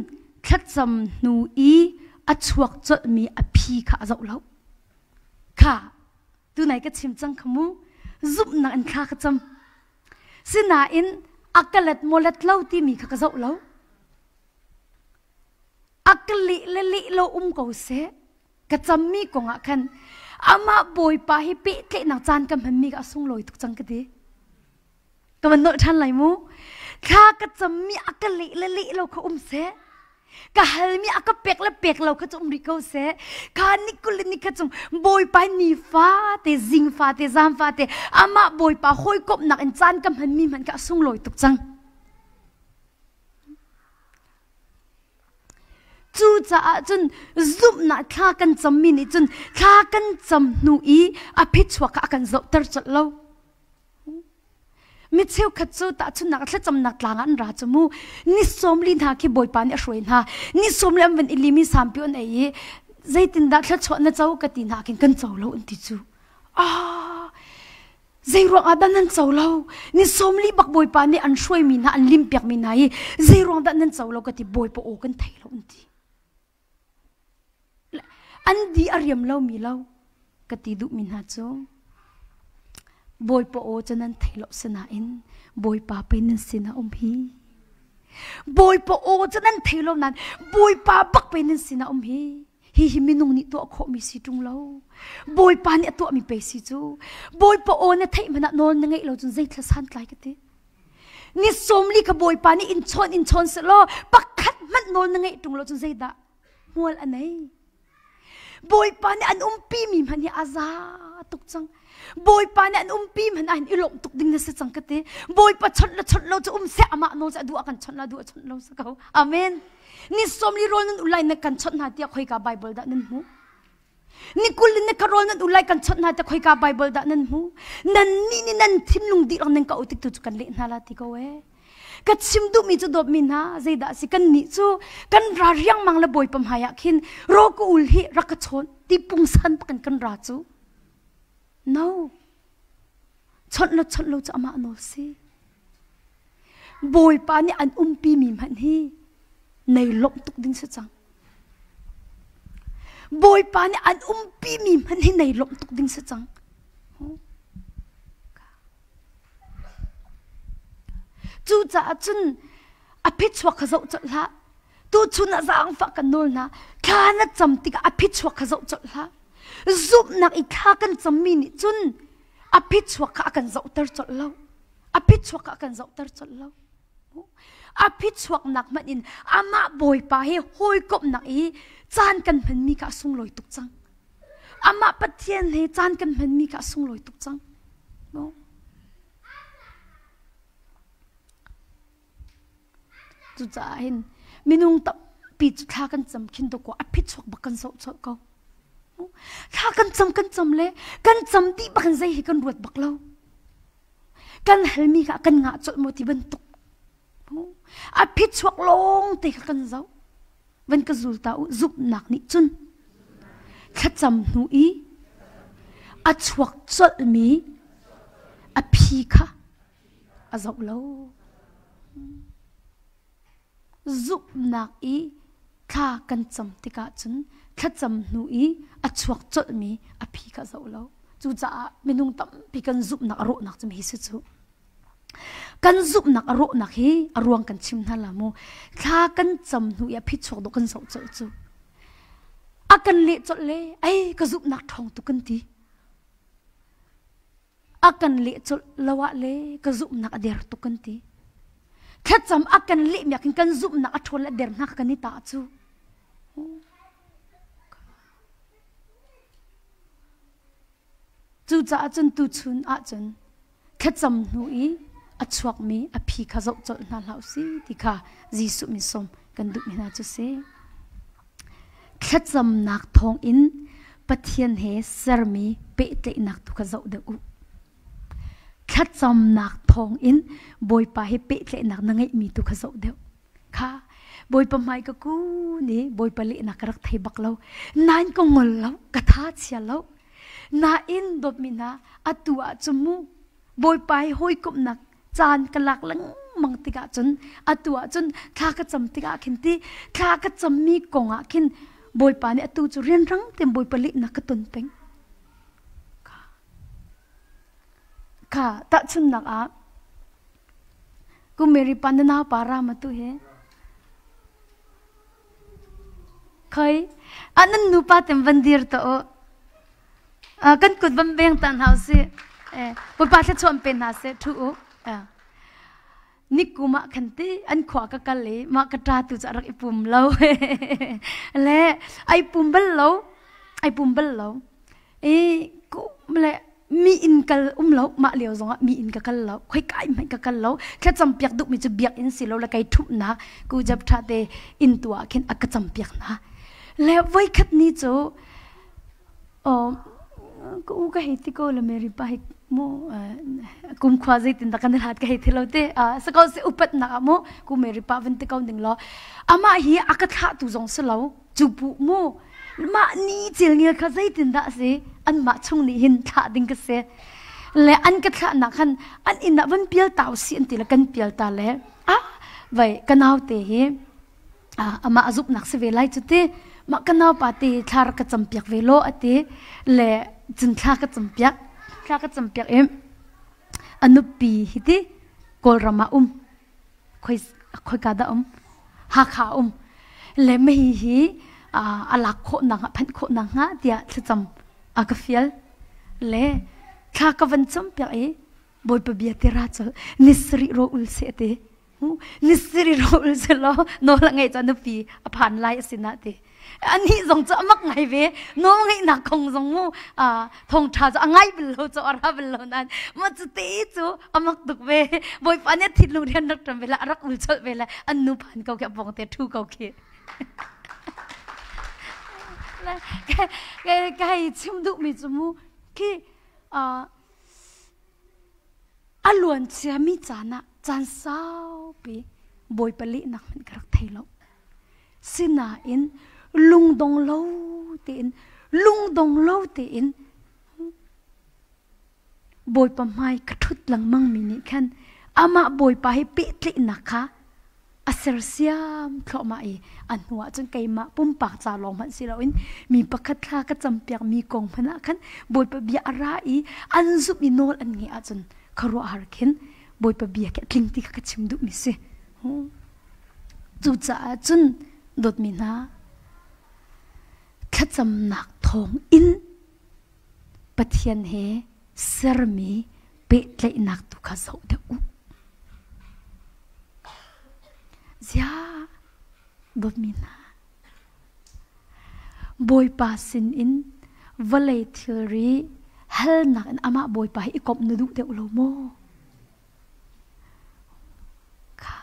thlacam hnu i a chuak colhmi a phi kha a zoh lo. Kha tunai ka chim cang kha mu. Zumhnak in thla ka cam. Sinain a ka let maw let lo timi kha ka zoh lo. A ka leh le leh lo um ko seh. Ka cammi kong ah khan amah Bawipa hi pehtlaihnak caan ka hmanmi kha a sunglawi tuk cang ka ti. Ka van nolh ṭhan lai mu. Thla ka cammi a ka leh le leh lo kha um seh. Ka halmi a ka pek le pek lo kha cu um rih ko seh. Kha ni 20 le ni khat chung Bawipa ni fate, zing fate, zan fate amah Bawipa hawikomhnak in caan ka hmanmi hmanh kha a sunglawi tuk cang. Cucaah cun zumhnak thla kan cammi nih cun thla kan cam hnu i a phichuak kha a kan zohter colh lo. Mi cheukhat cu tahchunhnak thlacamnak tlang ah an ra cu mu. Ni 40 hna khi Bawipa nih a hruai hna. Ni 40 an van i lim i sampi an ei i zeitindah thluachuah na co ka ti hna khin kan co lo an ti cu. Ah, zei ruang ah dah nan co lo? Ni 40 bak Bawipa nih an hruaimi hna an lim piakmi hna hi zei ruang dah nan co lo ka ti Bawipa aw kan thei lo an ti. An di a riam lomi lo ka ti duhmi hna cu Bawipa aw cu nan thei lo sinain Bawipa pei nan sinah um hi. Bawipa aw cu nan thei lo nain Bawipa bak pei nan sinah um hi. Hi hi minung nih tuah khawhmi si ṭung lo. Bawipa nih a tuahmi pei si cu. Bawipa aw na theih hmanh ah nawl na ngeih lo cun zeithla santlai ka ti. Ni 40 kha Bawipa nih in chawn in chawn selaw pakhat hmanh nawl na ngeih ṭung lo cun zeidah hmual a nei. Bawipa nih an umpi mi hmanh hi a za tuk cang. Bawipa nih an umpi hmanh ah hin i lawmh tuk ding na si cang ka ti. Bawipa chawnh le chawnh lo cu um seh amah nawl cu a duh ah kan chawnh la duh a chawnh lo si ko. Amen. Ni 40 rawl nan ulai na kan chawnh hna tiah khoika Bible dah nan hmuh? Ni 20 in na ka rawl nan ulai kan chawnh hna tiah khoika Bible dah nan hmuh? Nan nih nih nan thinlung dihlak nan ka u tik tu cu kan leh hna la ti ko ee. Ka chim duhmi cu dawtmi hna zeidah a si kan nih cu kan ra riangmang le Bawipa hmai ah khin raw ka ul hi rak ka chawn ti pungsan pakin kan ra cu. No. Chawnh lo chawnh lo cu amah nawl si. Bawipa nih an umpi mi hmanh hi nei lawmh tuk ding si cang. Bawipa nih an umpi mi hmanh hi nei lawmh tuk ding si cang. Cucaah cun a phichuak kha zoh colh hlah. Tuchun ah zaangfah kan nawl hna. Thla na cam tikah a phichuak kha zoh colh hlah. Zumhnak i thla kan cammi nih cun a phichuak kha a kan zohter colh lo. A phichuak kha a kan zohter colh lo. A phichuaknak hmanh in amah Bawipa he hawikomhnak i caan kan hmanmi kha a sunglawi tuk cang. Amah Pathian he caan kan hmanmi kha a sunglawi tuk cang. Cucaah hin minung tampi cu thla kan cam khin dawkaw a phichuak bak kan zoh colh ko. Thla kan cam kan cam le kan cam dih bak in zei hi kan ruat bak lo. Kan halmi kha kan ngah colh maw ti bantuk. A phichuak lawng te kha kan zoh. Van ka zul ta u zumhnak nih cun thlacam hnu i a chuak colhmi a phi kha a zoh lo. Zumhnak i thla kan cam tikah cun thlacam hnu i a chuak colhmi a phi kha a zoh lo. Cucaah minung tampi kan zumhnak a rawhnak cu hi si cu. Kan zumhnak a rawhnak hi a ruang kan chim hna la mu. Thla kan cam hnu i a phichuak dawh kan zoh colh cu. A kan leh colh le ei ka zumhnak ṭhawng tuk kan ti. A kan leh colh lo ah le ka zumhnak a der tuk kan ti. Thlacam a kan leh miak in kan zumhnak a ṭhawn le der hna kan i tah cu. Cucaah cun tuchun ahcun thlacam hnu i a chuakmi a phi kha zoh colh hna hlah usih ti kha Jesuh min sawm kan duhmi hna cu si. Thlacamnak thawngin Pathian he sermi pehtlaihnak tu kha zoh deuh u. Thlacamnak thawngin Bawipa he pehtlaihnak na ngeihmi tu kha zoh deuh. Kha Bawipa hmai ka kun i Bawipa lehnak ka rak thei bak lo. Nain ka ngol lo, ka tha chia lo. Nain dawtmi hna, atu ah cun mu Bawipa he hawikomhnak caan ka lak lengmang tikah cun atu ah cun thla ka cam tikah khin ti thla ka cammi kong ah khin Bawipa nih atu cu rianrang tein Bawipa lehnak ka ton peng. Kha tahchunhnak ah Ku Mary pa na nau pa ram atu hi. Khoi a nan nu pa tem van dir ta o. Kan kut van beng tan hau si. Eh, pa thla chuam pe hna se thu u. Ni kum ah khan ti an khua ka kal i mah ka ṭa tu cu a rak i pum lo. Le ai pum bal lo. Ai pum bal lo. I kum le Mi inn kal um lo, mah lio zongah mi inn ka kal lo, khoi kai hmanh ka kal lo. Thlacam piak duhmi cu biakinn si lo le kei ṭhumhnak ku jap ṭha te inn tu ah khin a ka cam piak hna. Le voikhat ni cu ka u ka hei ti ko le Mary pa hi mu kumkhua zeitin dah kan hlat ka hei thi lo te sako se upat nak ah mu ku Mary pa van ti ko ning law amah hi a ka thlah tu zong si lo cu pu mu mah ni cil ngil kha zeitin dah si an mah chung nih hin thlah ding ka si le an ka thlah nak khan an inn ah van pial tau si an ti le kan pial ta le ah vai ka nau te hi amah a zumhnak si ve lai cu ti mah ka naupa te thla rak ka campiak ve law a ti le cun thla ka campiak thla ka campiak i a nupi hi ti Kawlram ah um khoi khoika dah um Hakha um le mei hi a lak khawh nak phanh khawh nak hnga tiah thlacam a ka fial le thla ka van campiak i Bawipa bia ti ra col ni sarih ro ul se te ni sarih ro ul se law nawl a ngeih cu nupi a phan lai a sinah ti ani zong cu amak ngai ve nawl ngeihnak kong zong mu thawngṭha cu a ngai bal lo cu a ra bal lo nain ma cu te cu amak tuk ve Bawipa nih thinlung rian rak ṭan ve la a rak ul cholh ve la an nu phan ko khi a pawng te ṭhu ko khi ka hei chim duhmi cu mu khi A luan ciami caan ah caan saupi Bawipa lehnak hmanh ka rak thei lo. Sinain lungdong lo tein lungdong lo tein Bawipa hmai ka ṭhut lengmang mi nih khan amah Bawipa he pehtlaihnak kha a sersiam thluahmah i a hnu ah cun keimah pumpak ca lawng hmanh si loin mi pakhat thla ka campiak mi kong hmanh ah khan Bawipa bia a ra i an zumh i nawl an ngeih ahcun khuaruahhar khin Bawipa bia khi a tling ti kha ka chim duhmi si. Cucaah cun dawtmi hna thlacamnak thawng in Pathian he sermi pehtlaihnak tu kha zoh deuh u. Ziah dawtmi hna, Bawipa sinin vawlei thilri halnak in amah Bawipa hi i komh na duh deuh lo maw? Kha.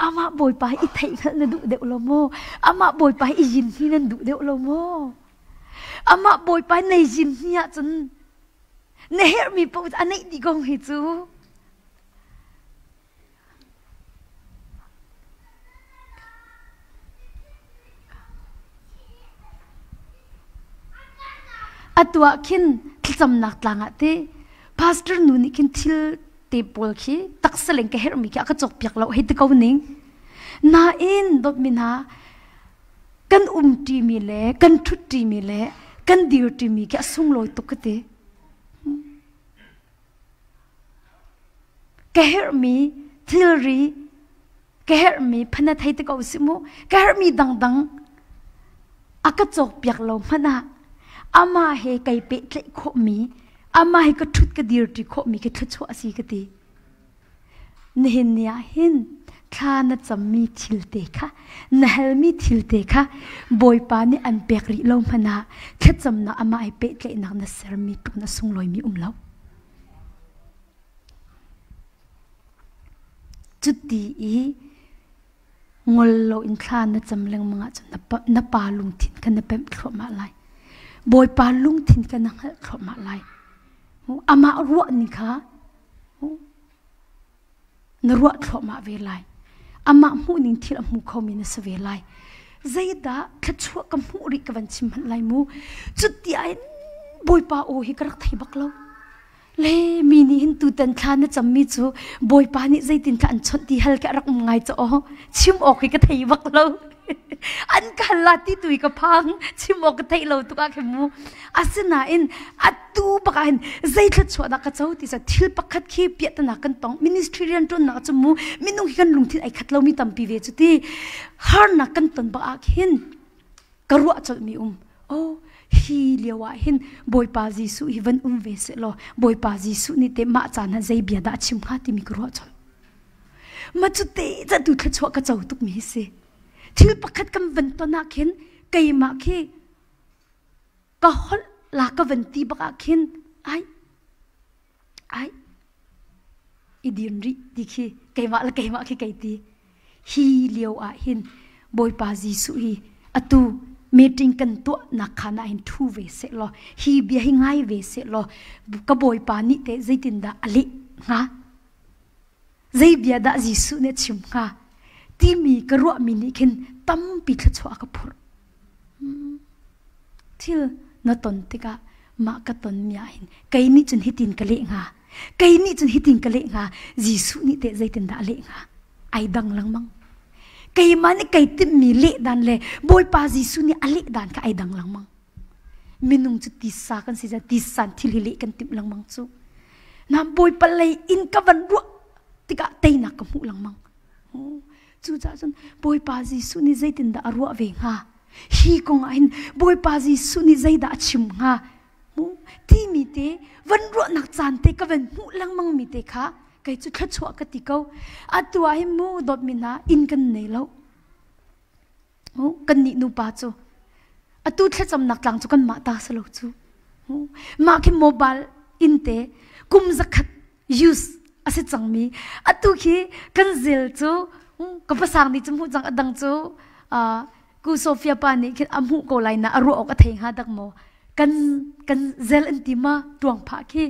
Amah Bawipa hi i theihhngalh na duh deuh lo maw? Amah Bawipa hi i yin hi nan duh deuh lo maw? Amah Bawipa nei yin hi ahcun na herhmi paoh a neih dih ko hi cu. Atu ah khin thlacamnak tlang ah te pastor nu nih khin thil te pawl khi taksa leng ka herhmi khi a ka cawkpiak lo hei ti ko ning. Nain dawtmi hna kan umṭimi le kan ṭhutṭimi le kan dirṭimi khi a sunglawi tuk ka ti. Ka herhmi thilri ka herhmi phana thei te ko si mu ka herhmi dangdang a ka cawkpiak lo hmanh ah amah he kai pehtlaih khawhmi amah he ka ṭhut ka dirṭi khawhmi khi thluachuah a si ka ti. Nihin ni ah hin thla na cammi thil te kha na halmi thil te kha Bawipa nih an pek rih lo hmanh ah thlacamnak amah he pehtlaihnak na sermi tluk na sunglawimi um lo. Cuti i ngol loin thla na cam lengmang ahcun na pa lungthin kha na pemh thluahmah lai. Bawipa lungthin kha na hngalh thluahmah lai. Amah ruah ni kha na ruah thluahmah ve lai. Amah hmuhning thil a hmu khomi na si ve lai. Zeidah thluachuah ka hmuh rih ka van chim hmanh lai mu. Cuti ah Bawipa aw hi ka rak thei bak lo. Le mi nih hin tutan thla na cammi cu Bawipa nih zeitin thla an chawnh ti hal ka rak um ngai caw chim awk hi ka thei bak lo. An ka hal la ti tu hi ka phang chim awk ka theih lo tuk ah khin mu. Asinain atu bak ah hin zei thluachuah dah ka co ti sa thil pakhat khi piahtana kan tong ministry rian ṭuannak cu mu minung hi kan lungthin ai khat lomi tampi ve cu ti harnak kan ton bak ah khin ka ruah colhmi um oh hi lio ah hin Bawipa Jesuh hi van um ve seh law Bawipa Jesuh nih te mah caan ah zei bia dah a chim hnga timi ka ruah colh ma cu te ca tu thluachuah ka co tukmi hi si thil pakhat kan van ton ah khin keimah khi ka holh la ka van ti bak ah khin ai. Ai i din rih ti khi keimah le keimah khi kei ti. Hi lio ah hin Bawipa Jesuh hi atu meeting kan tuah nak khan ah hin thu ve seh law hi bia hi ngai ve seh law ka Bawipa nih teh zeitindah a leh hnga? Zei bia dah Jesuh nih a chim hnga? Timi ka ruahmi nih khin tampi thluachuah a ka phurh. Thil na ton tikah mah ka tonmi ah hin kei nih cun hitin ka leh hnga. Kei nih cun hitin ka leh hnga. Jesuh nih teh zeitindah a leh hnga? Ai dang lengmang. Keimah nih kei timhmi leh dan le Bawipa Jesuh nih a leh dan kha ai dang lengmang. Minung cu tisa kan si tisa thil hi leh kan timh lengmang cu. Na Bawipa lei in ka van ruah tikah teinak ka hmuh lengmang. Cucaah cun Bawipa Jesuh nih zeitindah a ruah ve hnga? Hi kong ah hin Bawipa Jesuh nih zeidah a chim hnga? Timi te van ruahnak caan te ka van hmuh lengmang mi te kha kei cu thluachuah ka ti ko. Atu ah hin mu dawtmi hna inn kan nei lo. Kan nih nupa cu atu thlacamnak tlang cu kanmah ta si lo cu. Mah khi mobile inn te kum zakhat use a si cangmi atu khi kan zel cu ka pasang nih cu hmuh cang a dang cu ku Sofia pa nih khin a hmuh ko lai na a ruah awk a thei hnga dak maw kan kan zel an ti ma tuang phah khi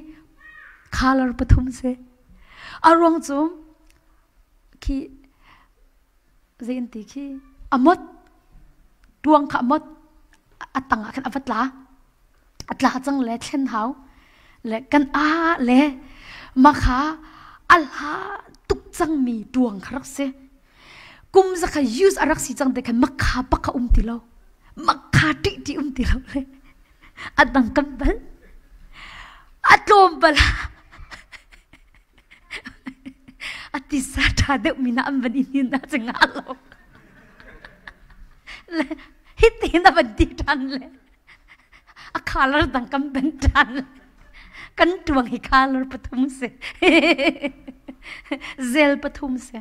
color pathum si a ruang cu khi zei an ti khi a mot tuang kha a mot a tang ah khan a va tla a tla cang le thlen hau le kan a le makha a hla tuk cangmi tuang kha rak si kum zakha use a rak si cang te khan makha pakha um ti lo makha ṭih ṭih um ti lo le a dang kan bal a tlawm bal a tisa ṭha deuh mi na an van i hnin ah cu nga lo le hitin a van ti ṭhan le a color dang kan ben ṭhan le kan ṭuang hi color pathum si zel pathum si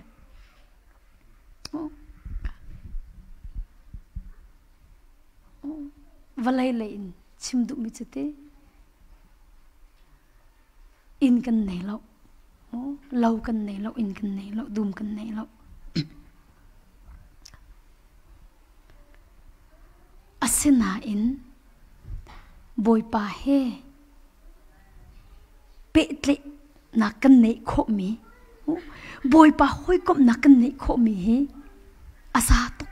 vawlei lei in chim duhmi cu ti Inn kan nei lo. Lo kan nei lo, inn kan nei lo, dum kan nei lo. Asinain Bawipa he pehtlaihnak kan neih khawhmi, Bawipa hawikomhnak kan neih khawhmi hi a za tuk.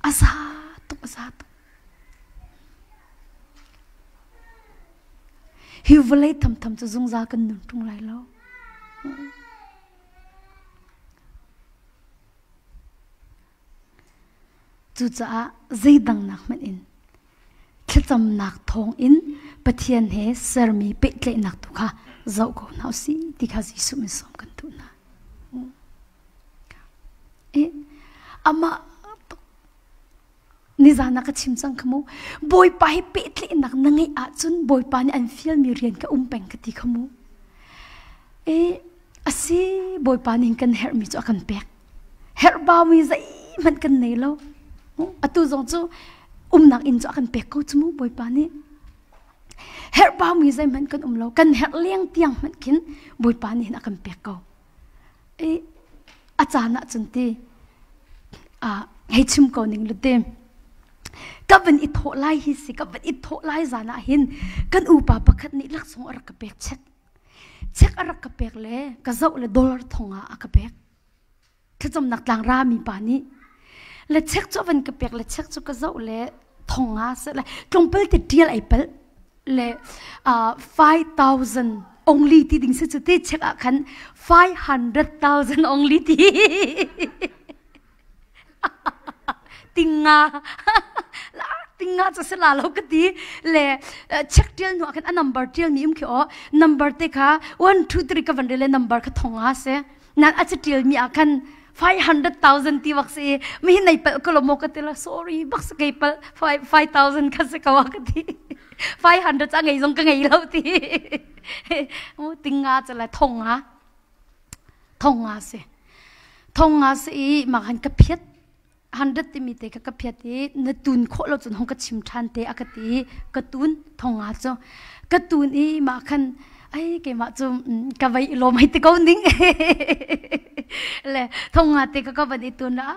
A za tuk, a za tuk. Hi vawlei thamtham cu zungzal kan nun ṭung lai lo. Cucaah zeidang nak hmanh in thlacamnak thawng in Pathian he sermi pehtlaihnak tu kha zoh ko hna usih ti kha Jesuh min sawm kan duh hna. Eh, amah Nizan ah ka chim cang kha mu. Bawipa hi pehtlaihnak na ngeih ahcun Bawipa nih an fialmi rian ka um peng ka ti kha mu. E, asi Bawipa nih kan herhmi cu a kan pek. Herh baumi zeihmanh kan nei lo. Atu zong cu umnak inn cu a kan pek ko cu mu Bawipa nih. Herh baumi zeihmanh kan um lo. Kan herh leng tiang hmanh khin Bawipa nih hin a kan pek ko. I a caan ah cun ti hei chim ko ning lu te ka van i thawh lai hi si ka van i thawh lai zan ah hin kan upa pakhat nih laksawng a rak ka pek chek chek a rak ka pek le ka zoh le dollar thong ah a ka pek thlacamnak tlang ra mi pa nih le chek cu van ka pek le chek cu ka zoh le thong nga se le tlawmpal te tial ai pal le 5000 only ti ding si cu ti check ah khan 500,000 only ti tinga la tinga chu se la lo ka ti le check tial nu khan a number tial mi um khi o number te kha 1 2 3 ka van re le number kha thonga se nan a tial mi ah khan 500,000 ti bak si mi nei pal ko lo mo ka ti la sorry bak se kei pal 5000 kha se kawa ka ti 500 a ngei zong ka ngei lo ti tinga cha la thonga thonga se thonga se i ma han ka phiat 100 timi te ka ka phiat i na tun khawh lo cun hong ka chim than te a ka ti ka tun thonga chu ka tun i ma khan Ai keimah cu ka vai i lawm hei ti ko ning. Le thong nga te ka ka van i tun la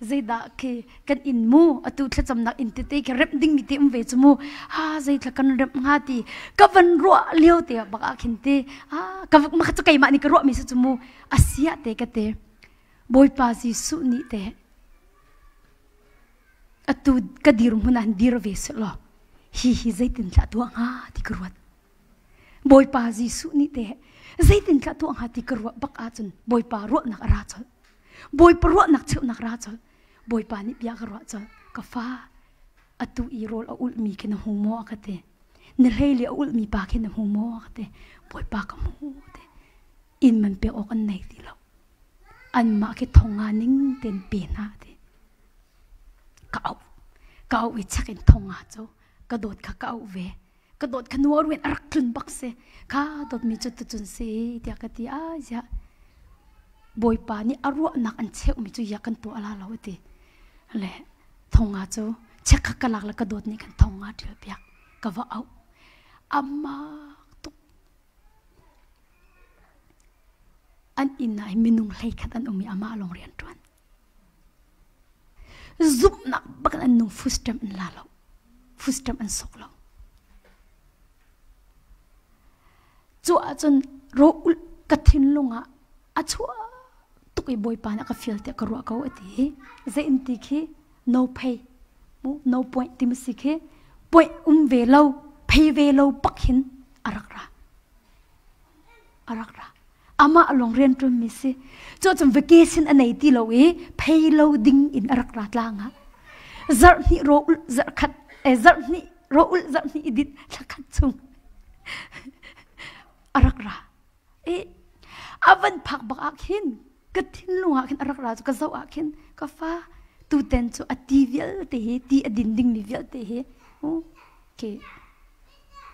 zeidah khi kan in mu atu thlacamnak in tete khi remh ding mi te um ve cu mu ha zeithla kan remh hnga ti ka van ruah lio te bak ah khin te ah ka ma cu keimah nih ka ruah mi si cu mu asia te ka te Bawipa Jesuh nih te atu ka dir hmun ah dir ve seh law hi hi zeitin thlah tuah hnga ti ka ruat Bawipa Jesuh nih te zeitin thlah tuah hnga ti ka ruah bak ahcun Bawipa ruahnak a ra colh Bawipa ruahnak cheuhnak ra colh Bawipa nih bia ka ruah colh ka fa atu i rawl a ulhmi khi na hmu maw a ka ti na hlei le a ulhmi pa khi na hmu maw a ka ti Bawipa ka hmu ti inn man pek awk an nei ti lo anmah khi thong nga ning ten pe hna ti ka auh ka auh i chak in thong nga cu ka dawt kha ka auh ve ka dawt kha nuar wen a rak tlun bak si kha dawtmi cu tucun si tiah ka ti a ziah bawipa nih a ruahnak an cheuhmi cu ya kan tuah la lo ti le thong nga cu chek kha ka lak le ka dawt nih khan thong nga ṭial piak ka va auh amak tuk An inn ah minung 11 an um i amah lawng rian ṭuan. Zumhnak bak in an nung footstep an la lo. Footstep an sok lo. Cu ahcun ro-ulh ka thinlung ah a chuah tuk i Bawipa nih a ka fial tiah ka ruah ko a ti. Zei in ti khi no pay no point ti si khi point um ve lo phei ve lo pak hin a rak ra. A rak ra. Amah lawng rian ṭuanmi si. Cu cun vacation a nei ti lo i phei lo ding in a rak ra tlang ah. Zarh hnih ro ulh zarh khat eh zarh hnih ro ulh zarh hnih i dit thla khat chung a rak ra. I a van phak bak ah khin ka thinlung ah khin a rak ra cu ka zoh ah khin ka fa tuten cu a ti vialte hi ti a din dingmi vialte hi ke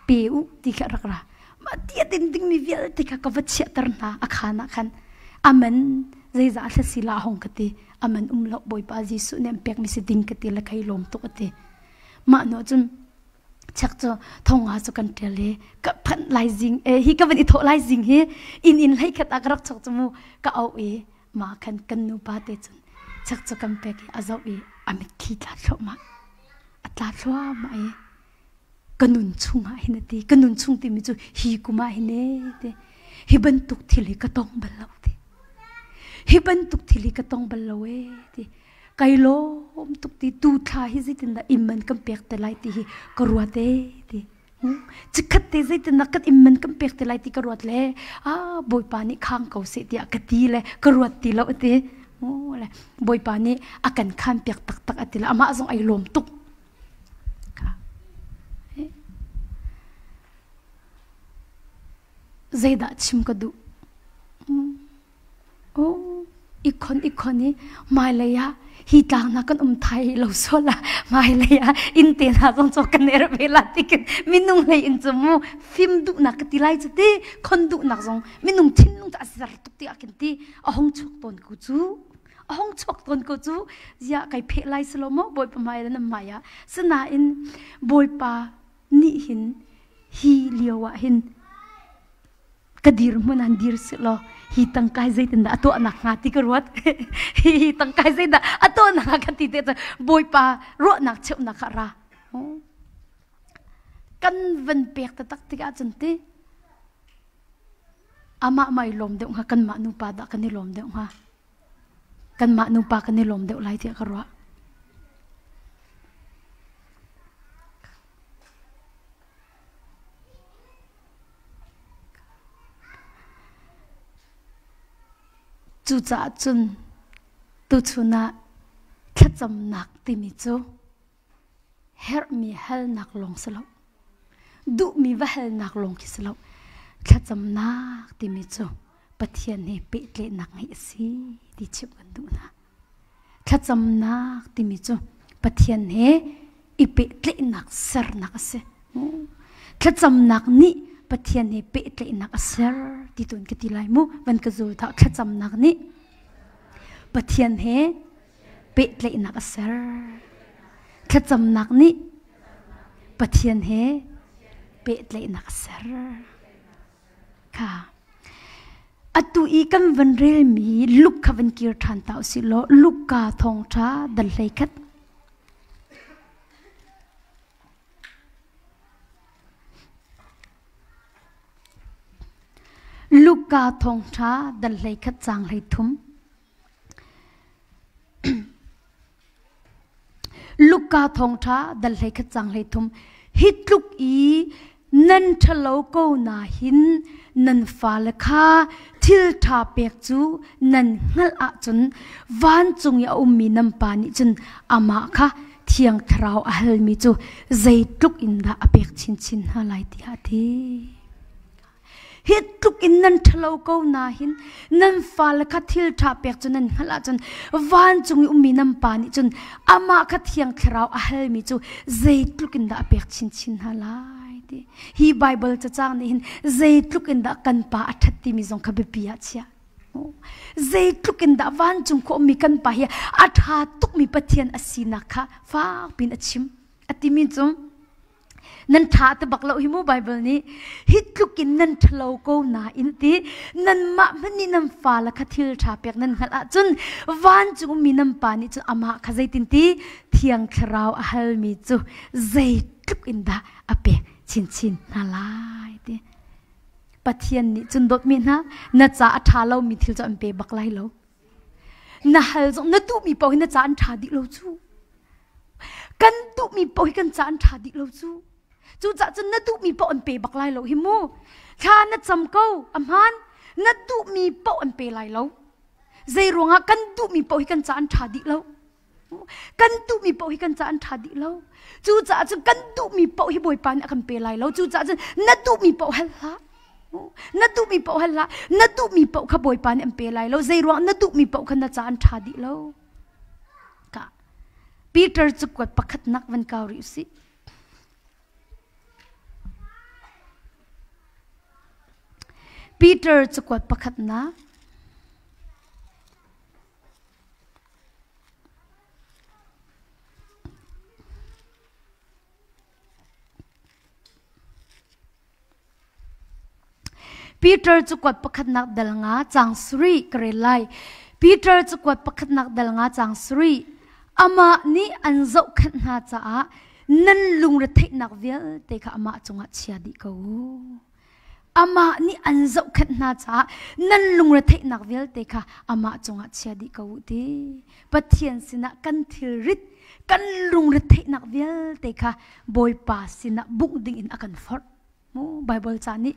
pe u ti kha rak ra mah ti a din dingmi vialte kha ka va chiahter hna a khaan ah khan aman zeizah thla si la hong ka ti aman um lo bawipa Jesuh nih an pekmi si ding ka ti le kai lawm tuk a ti mah nu cun chak cu thonga cu kan ṭial i ka phanh lai zing e hi ka van i thawh lai zing hi inn in hlei khat ah ka rak chok cu mu ka auh i ma khan kan nupa te cun chak cu kan pek i a zoh i a mitthli tla thluahmah a tla thluahmah i ka nun chungah hin a ti ka nun chung timi cu hi kum ah hin e ti hi bantuk thil hi ka tong bal lo ti hi bantuk thil hi ka tong bal lo e ti kai lawm tuk ti tu thla hi zeitindah imman kan pek te lai ti hi ka ruat e ti chikkhat te zeitindah kan imman kan pek te lai ti ka ruat le a bawipa nih khang ko seh tiah ka ti le ka ruat ti lo ti le bawipa nih a kan khan piak taktak ati le amah zong ai lawm tuk Zeidah chim ka duh? Oh, ikhon ikhon i hmailei ah hi tlang hna kan um thai lo sual ah hmailei ah inn te hna zong cu kan er ve la tikin minung lei in cu mu fim duhnak ka ti lai cu ti khon duhnak zong minung thinlung cu a zer tuk ti ah khin ti a hong chuak tawn ko cu a hong chuak tawn ko cu ziah kai pheh lai si lo maw bawipa hmai le nan hmai ah sinain bawipa nih hin hi lio ah hin ka dirhmun han dir si law hi tangkai zeitindah a tuahnak hnga ti ka ruat hi tangkai zeidah a tuahnak hnga ka ti te cu bawipa ruahnak cheuhnak kha ra kan van pek taktak tikah cun ti amah mai lawm deuh hnga kanmah nupa dah kan i lawm deuh hnga kanmah nupa kan i lawm deuh lai tiah ka ruah Cucaah cun tuchun ah thlacamnak timi cu herhmi halnak lawng si lo. Duhmi va halnak lawng khi si lo. Thlacamnak timi cu Pathian he pehtlaihnak ngeih a si ti chimh kan duh hna. Thlacamnak timi cu Pathian he i pehtlaihnak sernak a si. Thlacamnak nih Pathian he pehtlaihnak a ser ti tuin ka ti lai mu. Van ka zul tha thlacamnak nih Pathian he pehtlaihnak a ser. Thlacamnak nih Pathian he pehtlaihnak a ser. Kha. Atu i kan van relmi Luke kha van kir ṭhan ta usih law Luka thawngṭha dal 11. Luka thawngṭha dal 11 caang 13. Luka thawngṭha dal 11 caang 13. Hi tluk i nan ṭhalo ko na hin nan fale kha thil ṭha pek cu nan hngalh ahcun vancung i a ummi nan pa nih cun amah kha thiang thlarau a halmi cu zeitluk in dah a pek chinchin hna lai tiah a ti. Hi tluk in nan ṭhalo ko na hin nan fale kha thil ṭha pek cu nan hngalh ahcun vancung i ummi nan pa nih cun amah kha thiang thlarau a halmi cu zeitluk in dah a pek chinchin hna lai ti. Hi Baibal cacang nih hin zeitluk in dah kan pa a ṭhat timi zong kha biapi ah chia. Zeitluk in dah vancung khua ummi kan pa hi a ṭha tukmi Pathian a sinak kha fak piin a chim. A timi cu nan ṭha te bak lo hi mu Bible nih hi tluk in nan ṭhalo ko nain ti nanmah hmanh nih nan fale kha thil ṭha pek nan hngalh ahcun vancung ummi nan pa nih cun amah kha zeitin ti thiang thlarau a halmi cu zeitluk in dah a pek chinchin hna lai ti Pathian nih cun dawtmi hna na ca a ṭha lomi thil cu an pe bak lai lo na hal zong na duhmi paoh hi na ca an ṭha dih lo cu kan duhmi paoh hi kan ca an ṭha dih lo cu cucaah cun na duhmi paoh an pe bak lai lo hi mu thla na cam ko a hmaan na duhmi paoh an pe lai lo zei ruangah kan duhmi paoh hi kan ca an ṭha dih lo kan duhmi paoh hi kan ca an ṭha dih lo cucaah cun kan duhmi paoh hi bawipa nih a kan pe lai lo cucaah cun na duhmi paoh hal hlah na duhmi paoh hal hlah na duhmi paoh kha bawipa nih an pe lai lo zei ruang na duhmi paoh kha na ca an ṭha dih lo ka Peter cu kuat pakhat nak van kau rih usih Peter cakuat pakhatnak Peter cu kuat pakhatnak dal nga cang sarih ka rel lai. Peter cu kuat pakhatnak dal nga cang sarih. Amah nih an zohkhenh hna caah nan lungretheihnak vialte kha amah cungah chia dih ko u. Amah nih an zohkhenh hna caah nan lungretheihnak vialte kha amah cungah chia dih ko u ti. Pathian sinah kan thilrit, kan lungretheihnak vialte kha Bawipa sinah bungh ding in a kan forh. Mu Bible ca nih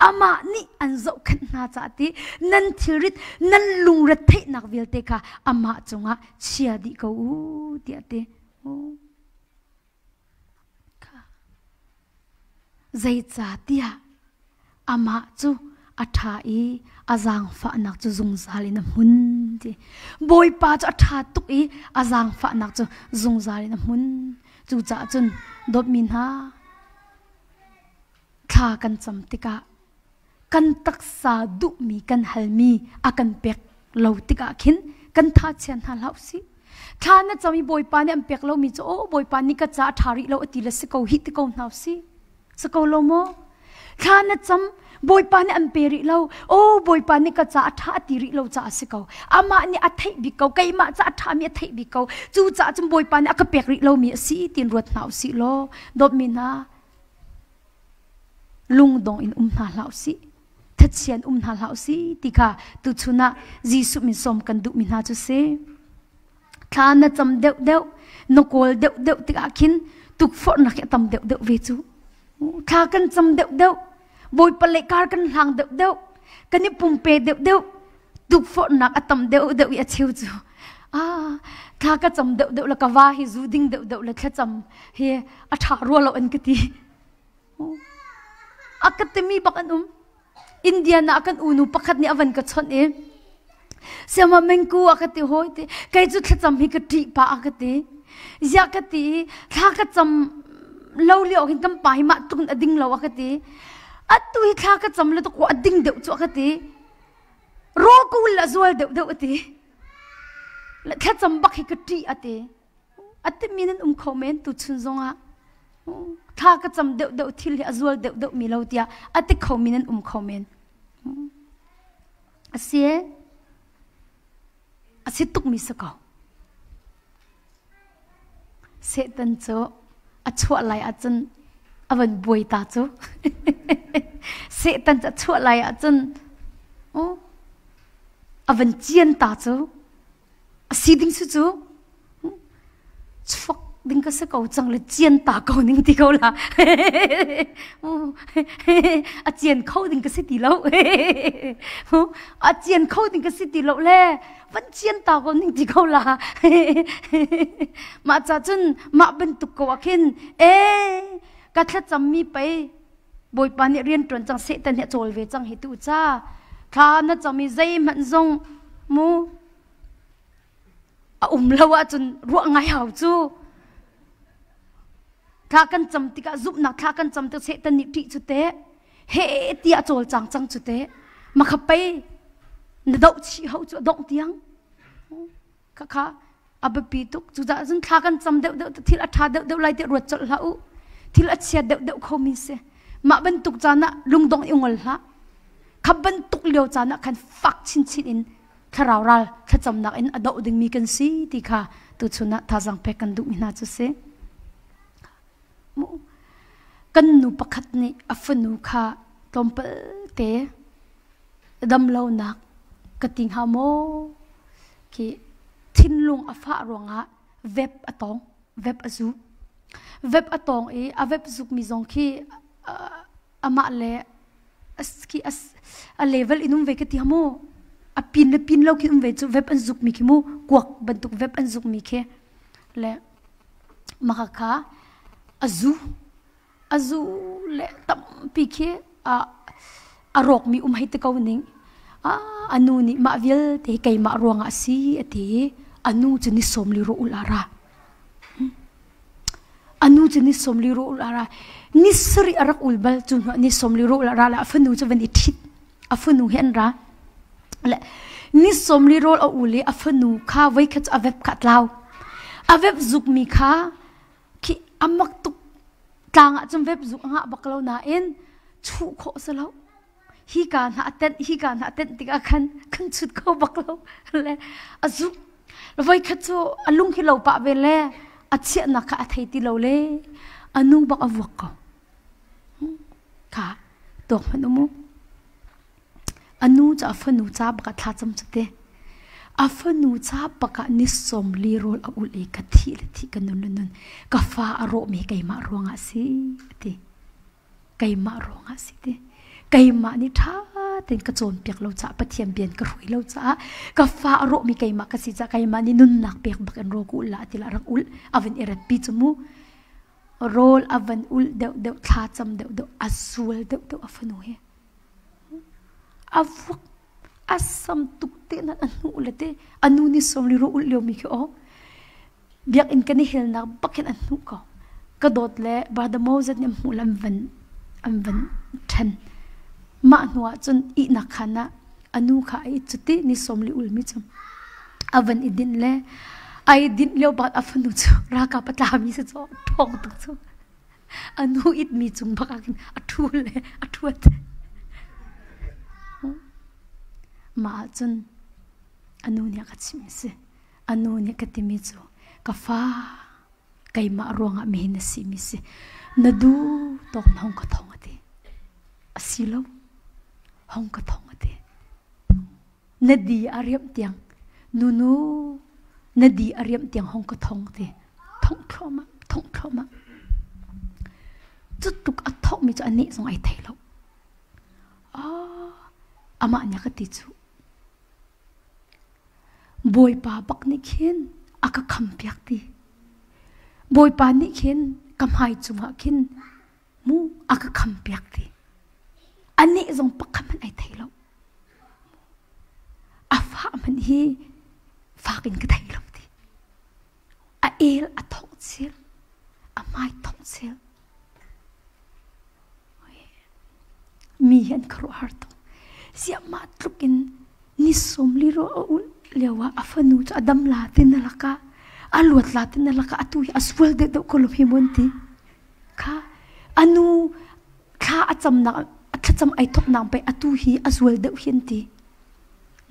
amah nih an zohkhenh hna caah ti nan thilrit, nan lungretheihnak vialte kha amah cungah chia dih ko u tiah ti. Zeicahtiah amah cu a ṭha i a zaangfahnak cu zungzal in a hmun ti. Bawipa cu a ṭha tuk i a zaangfahnak cu zungzal in a hmun. Cucaah cun dawtmi hna, thla kan cam tikah kan taksa duhmi kan halmi a kan pek lo tikah khin kan tha chia hna hlah usih. Thla na cam i Bawipa nih an pek lomi cu aw Bawipa nih ka ca a ṭha rih lo a ti le si ko hi ti ko hna usih. Si ko lo maw? Thla na cam Bawipa nih an pe rih lo. Aw Bawipa nih ka ca a ṭha a ti rih lo caah si ko. Amah nih a theih bik ko. Keimah ca a ṭhami a theih bik ko. Cu caah cun Bawipa nih a ka pek rih lomi a si tiin ruat hna usih law dawtmi hna lungdong in um hna hlah usih thachian um hna hlah usih ti kha tuchun ah Jesuh min sawm kan duhmi hna cu si thla na cam deuh deuh na kawl deuh deuh tikah khin tukforhnak hi a tam deuh deuh ve cu thla kan cam deuh deuh bawipa le kar kan hlang deuh deuh kan i pumpe deuh deuh tukforhnak a tam deuh deuh i a cheu cu ah thla ka cam deuh deuh le ka va hi zu ding deuh deuh le thlacam hi a ṭha rua lo an ka ti a ka timi bak an um Indian ah kan unu pakhat nih a van ka chawnh i siama mengku a ka ti hoi ti kei cu thlacam hi ka ṭih pa a ka ti ziah ka ti thla ka cam lo lio hin kan pa hi mah tluk in a ding lo a ka ti atu hi thla ka cam le to a ding deuh cu a ka ti raw ka ul a zual deuh deuh a ti thlacam bak hi ka ṭih a ti a timi nan um kho men tu chun zongah thla ka cam deuh deuh thil hi a zual deuh deuh mi lo tiah a ti kho mi nan um kho men. A si e. A si tukmi si ko. Satan cu a chuah lai ahcun a van buai ta cu. Satan cu a chuah lai ahcun a van cian ta cu. A si ding cu cu chuak ding ka si ko cang le cian ta ko ning ti ko la. A cian kho ding ka si ti lo. A cian kho ding ka si ti lo le van cian ta ko ning ti ko la. Mah ca cun mah bantuk ko ah khin e ka thlacam mi pei Bawipa nih rian ṭuan cang Satan hi a cawl ve cang hi tu ca thla na cam i zeihmanh zong mu a um lo ahcun ruah ngai hau cu thla kan cam tikah zumhnak thla kan cam tik Satan nih ṭih cu teh he tiah cawlcang cang cu teh makha pei na doh chih ho cu a dongh tiang Khakha a biapi tuk. Cucaah cun thla kan cam deuhdeuh thil a ṭha deuhdeuh lai ti ruat colh hlah u. Thil a chia deuhdeuh khomi si. Mah bantuk caan ah lungdong i ngol hlah. Kha bantuk lio caan ah khan fak chinchin in thlarau ral thlacamnak in a doh dingmi kan si ti kha tuchun ah thazaang pek kan duhmi hna cu si. Kan nu pakhat nih a fanu kha tlawmpal te damlonak ka ti hnga maw? Khi thinlung a fah ruangah vep a tawng, vep a zu. Vep a tawng i a vep zukmi zong khi amah le khi a level in um ve ka ti mu. A pin le pin lo khi um ve cu vep an zukmi khi mu kuak bantuk vep an zukmi khi le maka kha a zu A zu le tampi khi a rawkmi um hei ti ko ning. A nu nih mah vialte hi keimah ruangah a si a ti i a nu cu ni 40 rawh ul a ra. A nu cu ni 40 rawh ul a ra. Ni sarih a rak ul bal cu hnuah ni 40 rawh ul a ra le a fanu cu van i ṭhit. A fanu he an ra. Le ni 40 rawl a ul i a fanu kha voikhat cu a vep kha a tlau. A vep zukmi kha Khi a mak tuk tlang ah cun vep zuk a ngah bak lo nain chuh khawh si lo. Hi ka hna a tenh, hi ka hna a tenh tikah khan kan chut kho bak lo. Le a zuk. Voikhat cu a lung hi lo pah ve le a chiahnak kha a thei ti lo le a nu bak a vuak ko. Kha tuak hmanh um u. A nu cu a fanu ca bak ah thlacam cu te. A fanu ca bak ah ni 40 rawl a ulh i ka thih le thih ka nun le nun ka fa a rawhmi keimah ruangah a si a ti. Keimah ruangah a si ti. Keimah nih ṭha tein ka cawnpiak lo caah Pathian bian ka hruai lo caah ka fa a rawhmi keimah ka si caah keimah nih nunnak pek bak in rawl ka ulh la ti la rak ulh a van i ratpi cu mu. Rawl a van ulh deuhdeuh thlacam deuhdeuh a sual deuhdeuh a fanu hi. A vuak a sam tuk te nan a hnuh le te a nu nih 40 ro ulh liomi khi aw biakinn kan i helnak bak hin an hnuh ko ka dawt le Brother Moses nih an hmuh le an van an van ṭhen mah hnu ah cun ihnak khan ah a nu kha a it cuti ni 40 ulmi cu a van i dinh le ai dinh lio bak a fanu cu ralkap a tlami si cu ṭhawng tuk cu A nu itmi cung bak ah khin a ṭhu le a ṭhuat. Mah ahcun a nu nih a ka chimh a si. A nu nih ka timi cu ka fa keimah ruangah mihin na simi si. Na duh tawk na hung ka thong a ti. A si lo. Hong ka thong a ti. Na di a riamh tiang nunu na di a riamh tiang hong ka thong ti thongh thluahmah thongh thluahmah cu tluk a thawhmi cu anih zong ai thei lo ah amah nih a ka ti cu Bawipa bak nih khin a ka khampiak ti Bawipa nih khin ka hmai cungah khin mu a ka khampiak ti anih zong pakhat hmanh ai thei lo A fah hmanh hi fak in ka thei lo ti. A el a thongh chel, a hmai thongh chel. Mi hi an khuaruahhar tuk. Ziah mah tluk in ni 40 ro a ulh lio ah a fanu cu a dam la ti na lakah a luat la ti na lakah atu hi a sual deuhdeuh ko lo hi mun ti. Kha a nu thla a camnak a thlacam ai thawknak pei atu hi a zual deuh hi an ti.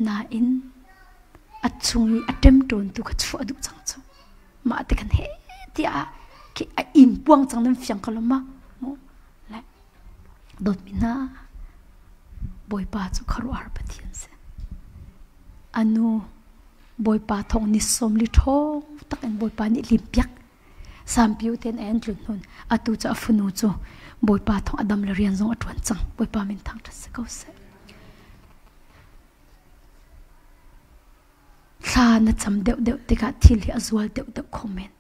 Nain a chung i a ṭemṭawntu kha chuah a duh cang cu. Mah te khan he tiah khi a inn puang cang nan fiang ko lo ma? Mu le dawtmi hna Bawipa cu khuaruahhar Pathian si. A nu Bawipa thawng ni 40 ṭhawng tak in Bawipa nih limpiak. Sampiu ten an tlun hnun atu cu a fanu cu Bawipa thawng a dam le rian zong a ṭuan cang. Bawipa min thangṭhat si ko seh. Thla na cam deuhdeuh tikah thil hi a zual deuhdeuh kho men.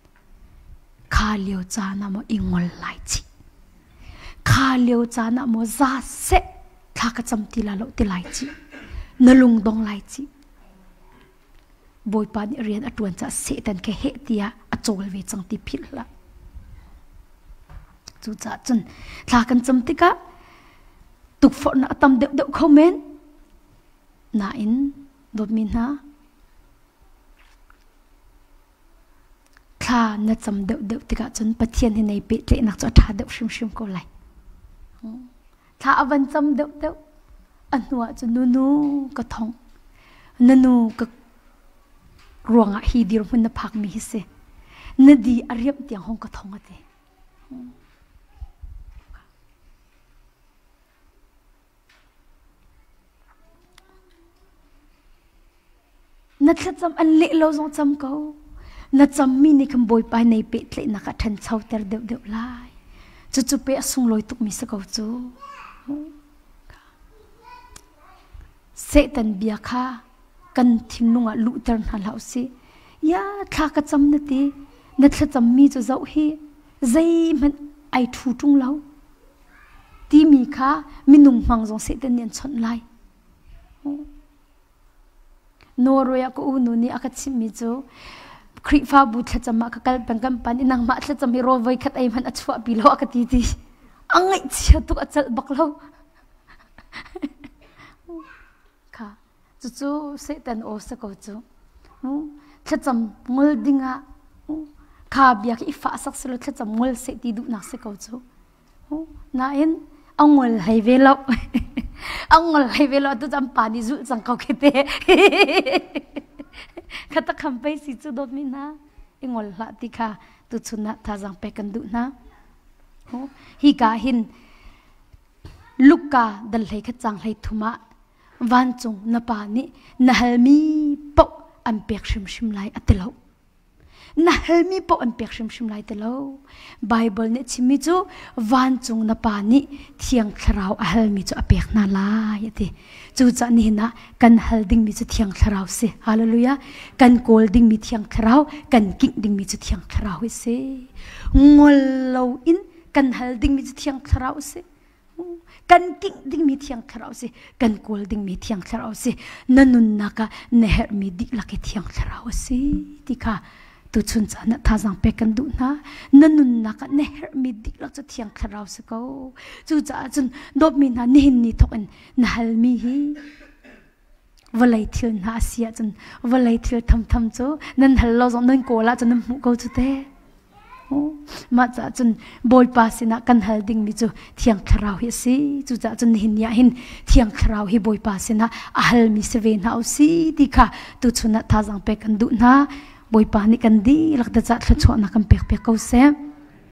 Kha lio caan ah maw i ngol lai chih. Kha lio caan ah maw za seh thla ka cam ti la lo ti lai chih. Na lung dong lai chih. Bawipa nih rian a ṭuan caah Satan kha heh tiah a cawl ve cang ti philh hlah. Cucaah cun thla kan cam tikah tukforhnak a tam deuhdeuh kho men. Nain dawtmi hna, thla na cam deuhdeuh tikah cun Pathian he nei pehtlaihnak cu a ṭha deuh hrimhrim ko lai. Thla a van cam deuhdeuh a hnuah cun nunu ka thong nanu ka ruangah hi dirhmun na phakmi hi si na di a riamh tiang hong ka thong a ti. Na thlacam an leh lo zong cam ko. Na cammi nih khan Bawipa nei pehtlaihnak ah ṭhanchoter deuhdeuh lai. Cucu pe a sunglawi tukmi si ko cu. Satan bia kha kan thinlung ah luhter hna hlah usih. Ya thla ka cam na ti. Na thlacammi cu zoh hi zeihmanh ai ṭhu ṭung lo. Timi kha minung hmang zong Satan nih an chawnh lai. Norway ah ka unu nih a ka chimhmi cu Khrihfabu thlacam ah ka kal peng kan pan i nangmah thlacam hi rawl voikhat ei hmanh a chuahpi lo a ka ti ti. A ngaihchia tuk a celh bak lo. Kha cucu Satan aw si ko cu. Thlacam ngol dingah kha bia khi i fah sak silo thlacam ngol seh ti duhnak si ko cu. Nain a ngol hlei ve lo. A ngol hlei ve lo tu an pa nih zulh cang ko khi te. Kha ta kham pei si cu dawt mi hna i ngol hlah ti kha tuchun ah thazaang pek kan duh hna. Hi ka hin Luka dal hlei khat cang hlei thum ah vancung na pa nih na halmi paoh an pek hrimhrim lai a ti lo. Na halmi paoh an pek hrimhrim lai ti lo. Baibal nih a chimmi cu vancung na pa nih Thiang Thlarau a halmi cu a pek hna lai a ti. Cucaah nihin ah kan hal dingmi cu Thiang Thlarau si. Hallelujah. Kan kawl dingmi Thiang Thlarau, kan kingh dingmi cu Thiang Thlarau hi si. Ngol loin kan hal dingmi cu Thiang Thlarau si. Kan kingh dingmi Thiang Thlarau si. Kan kawl dingmi Thiang Thlarau si. Na nunnak ah na herhmi dihlak hi Thiang Thlarau a si ti kha tuchun caan ah thazaang pek kan duh hna. Na nunnak ah na herhmi dihlak cu Thiang Thlarau si ko. Cucaah cun dawtmi hna nihin ni thawk in na halmi hi vawlei thil hna a si ahcun vawlei thil thamtham cu nan hal lo zong nan kawl ahcun nan hmuh ko cu te. Mah caah cun Bawipa sinah kan hal dingmi cu Thiang Thlarau hi a si. Cucaah cun nihin ni ah hin Thiang Thlarau hi Bawipa sinah a halmi si ve hna u si ti kha tuchun ah thazaang pek kan duh hna. Bawipa nih kan dihlak dacah thluachuahnak kan pek piak ko seh.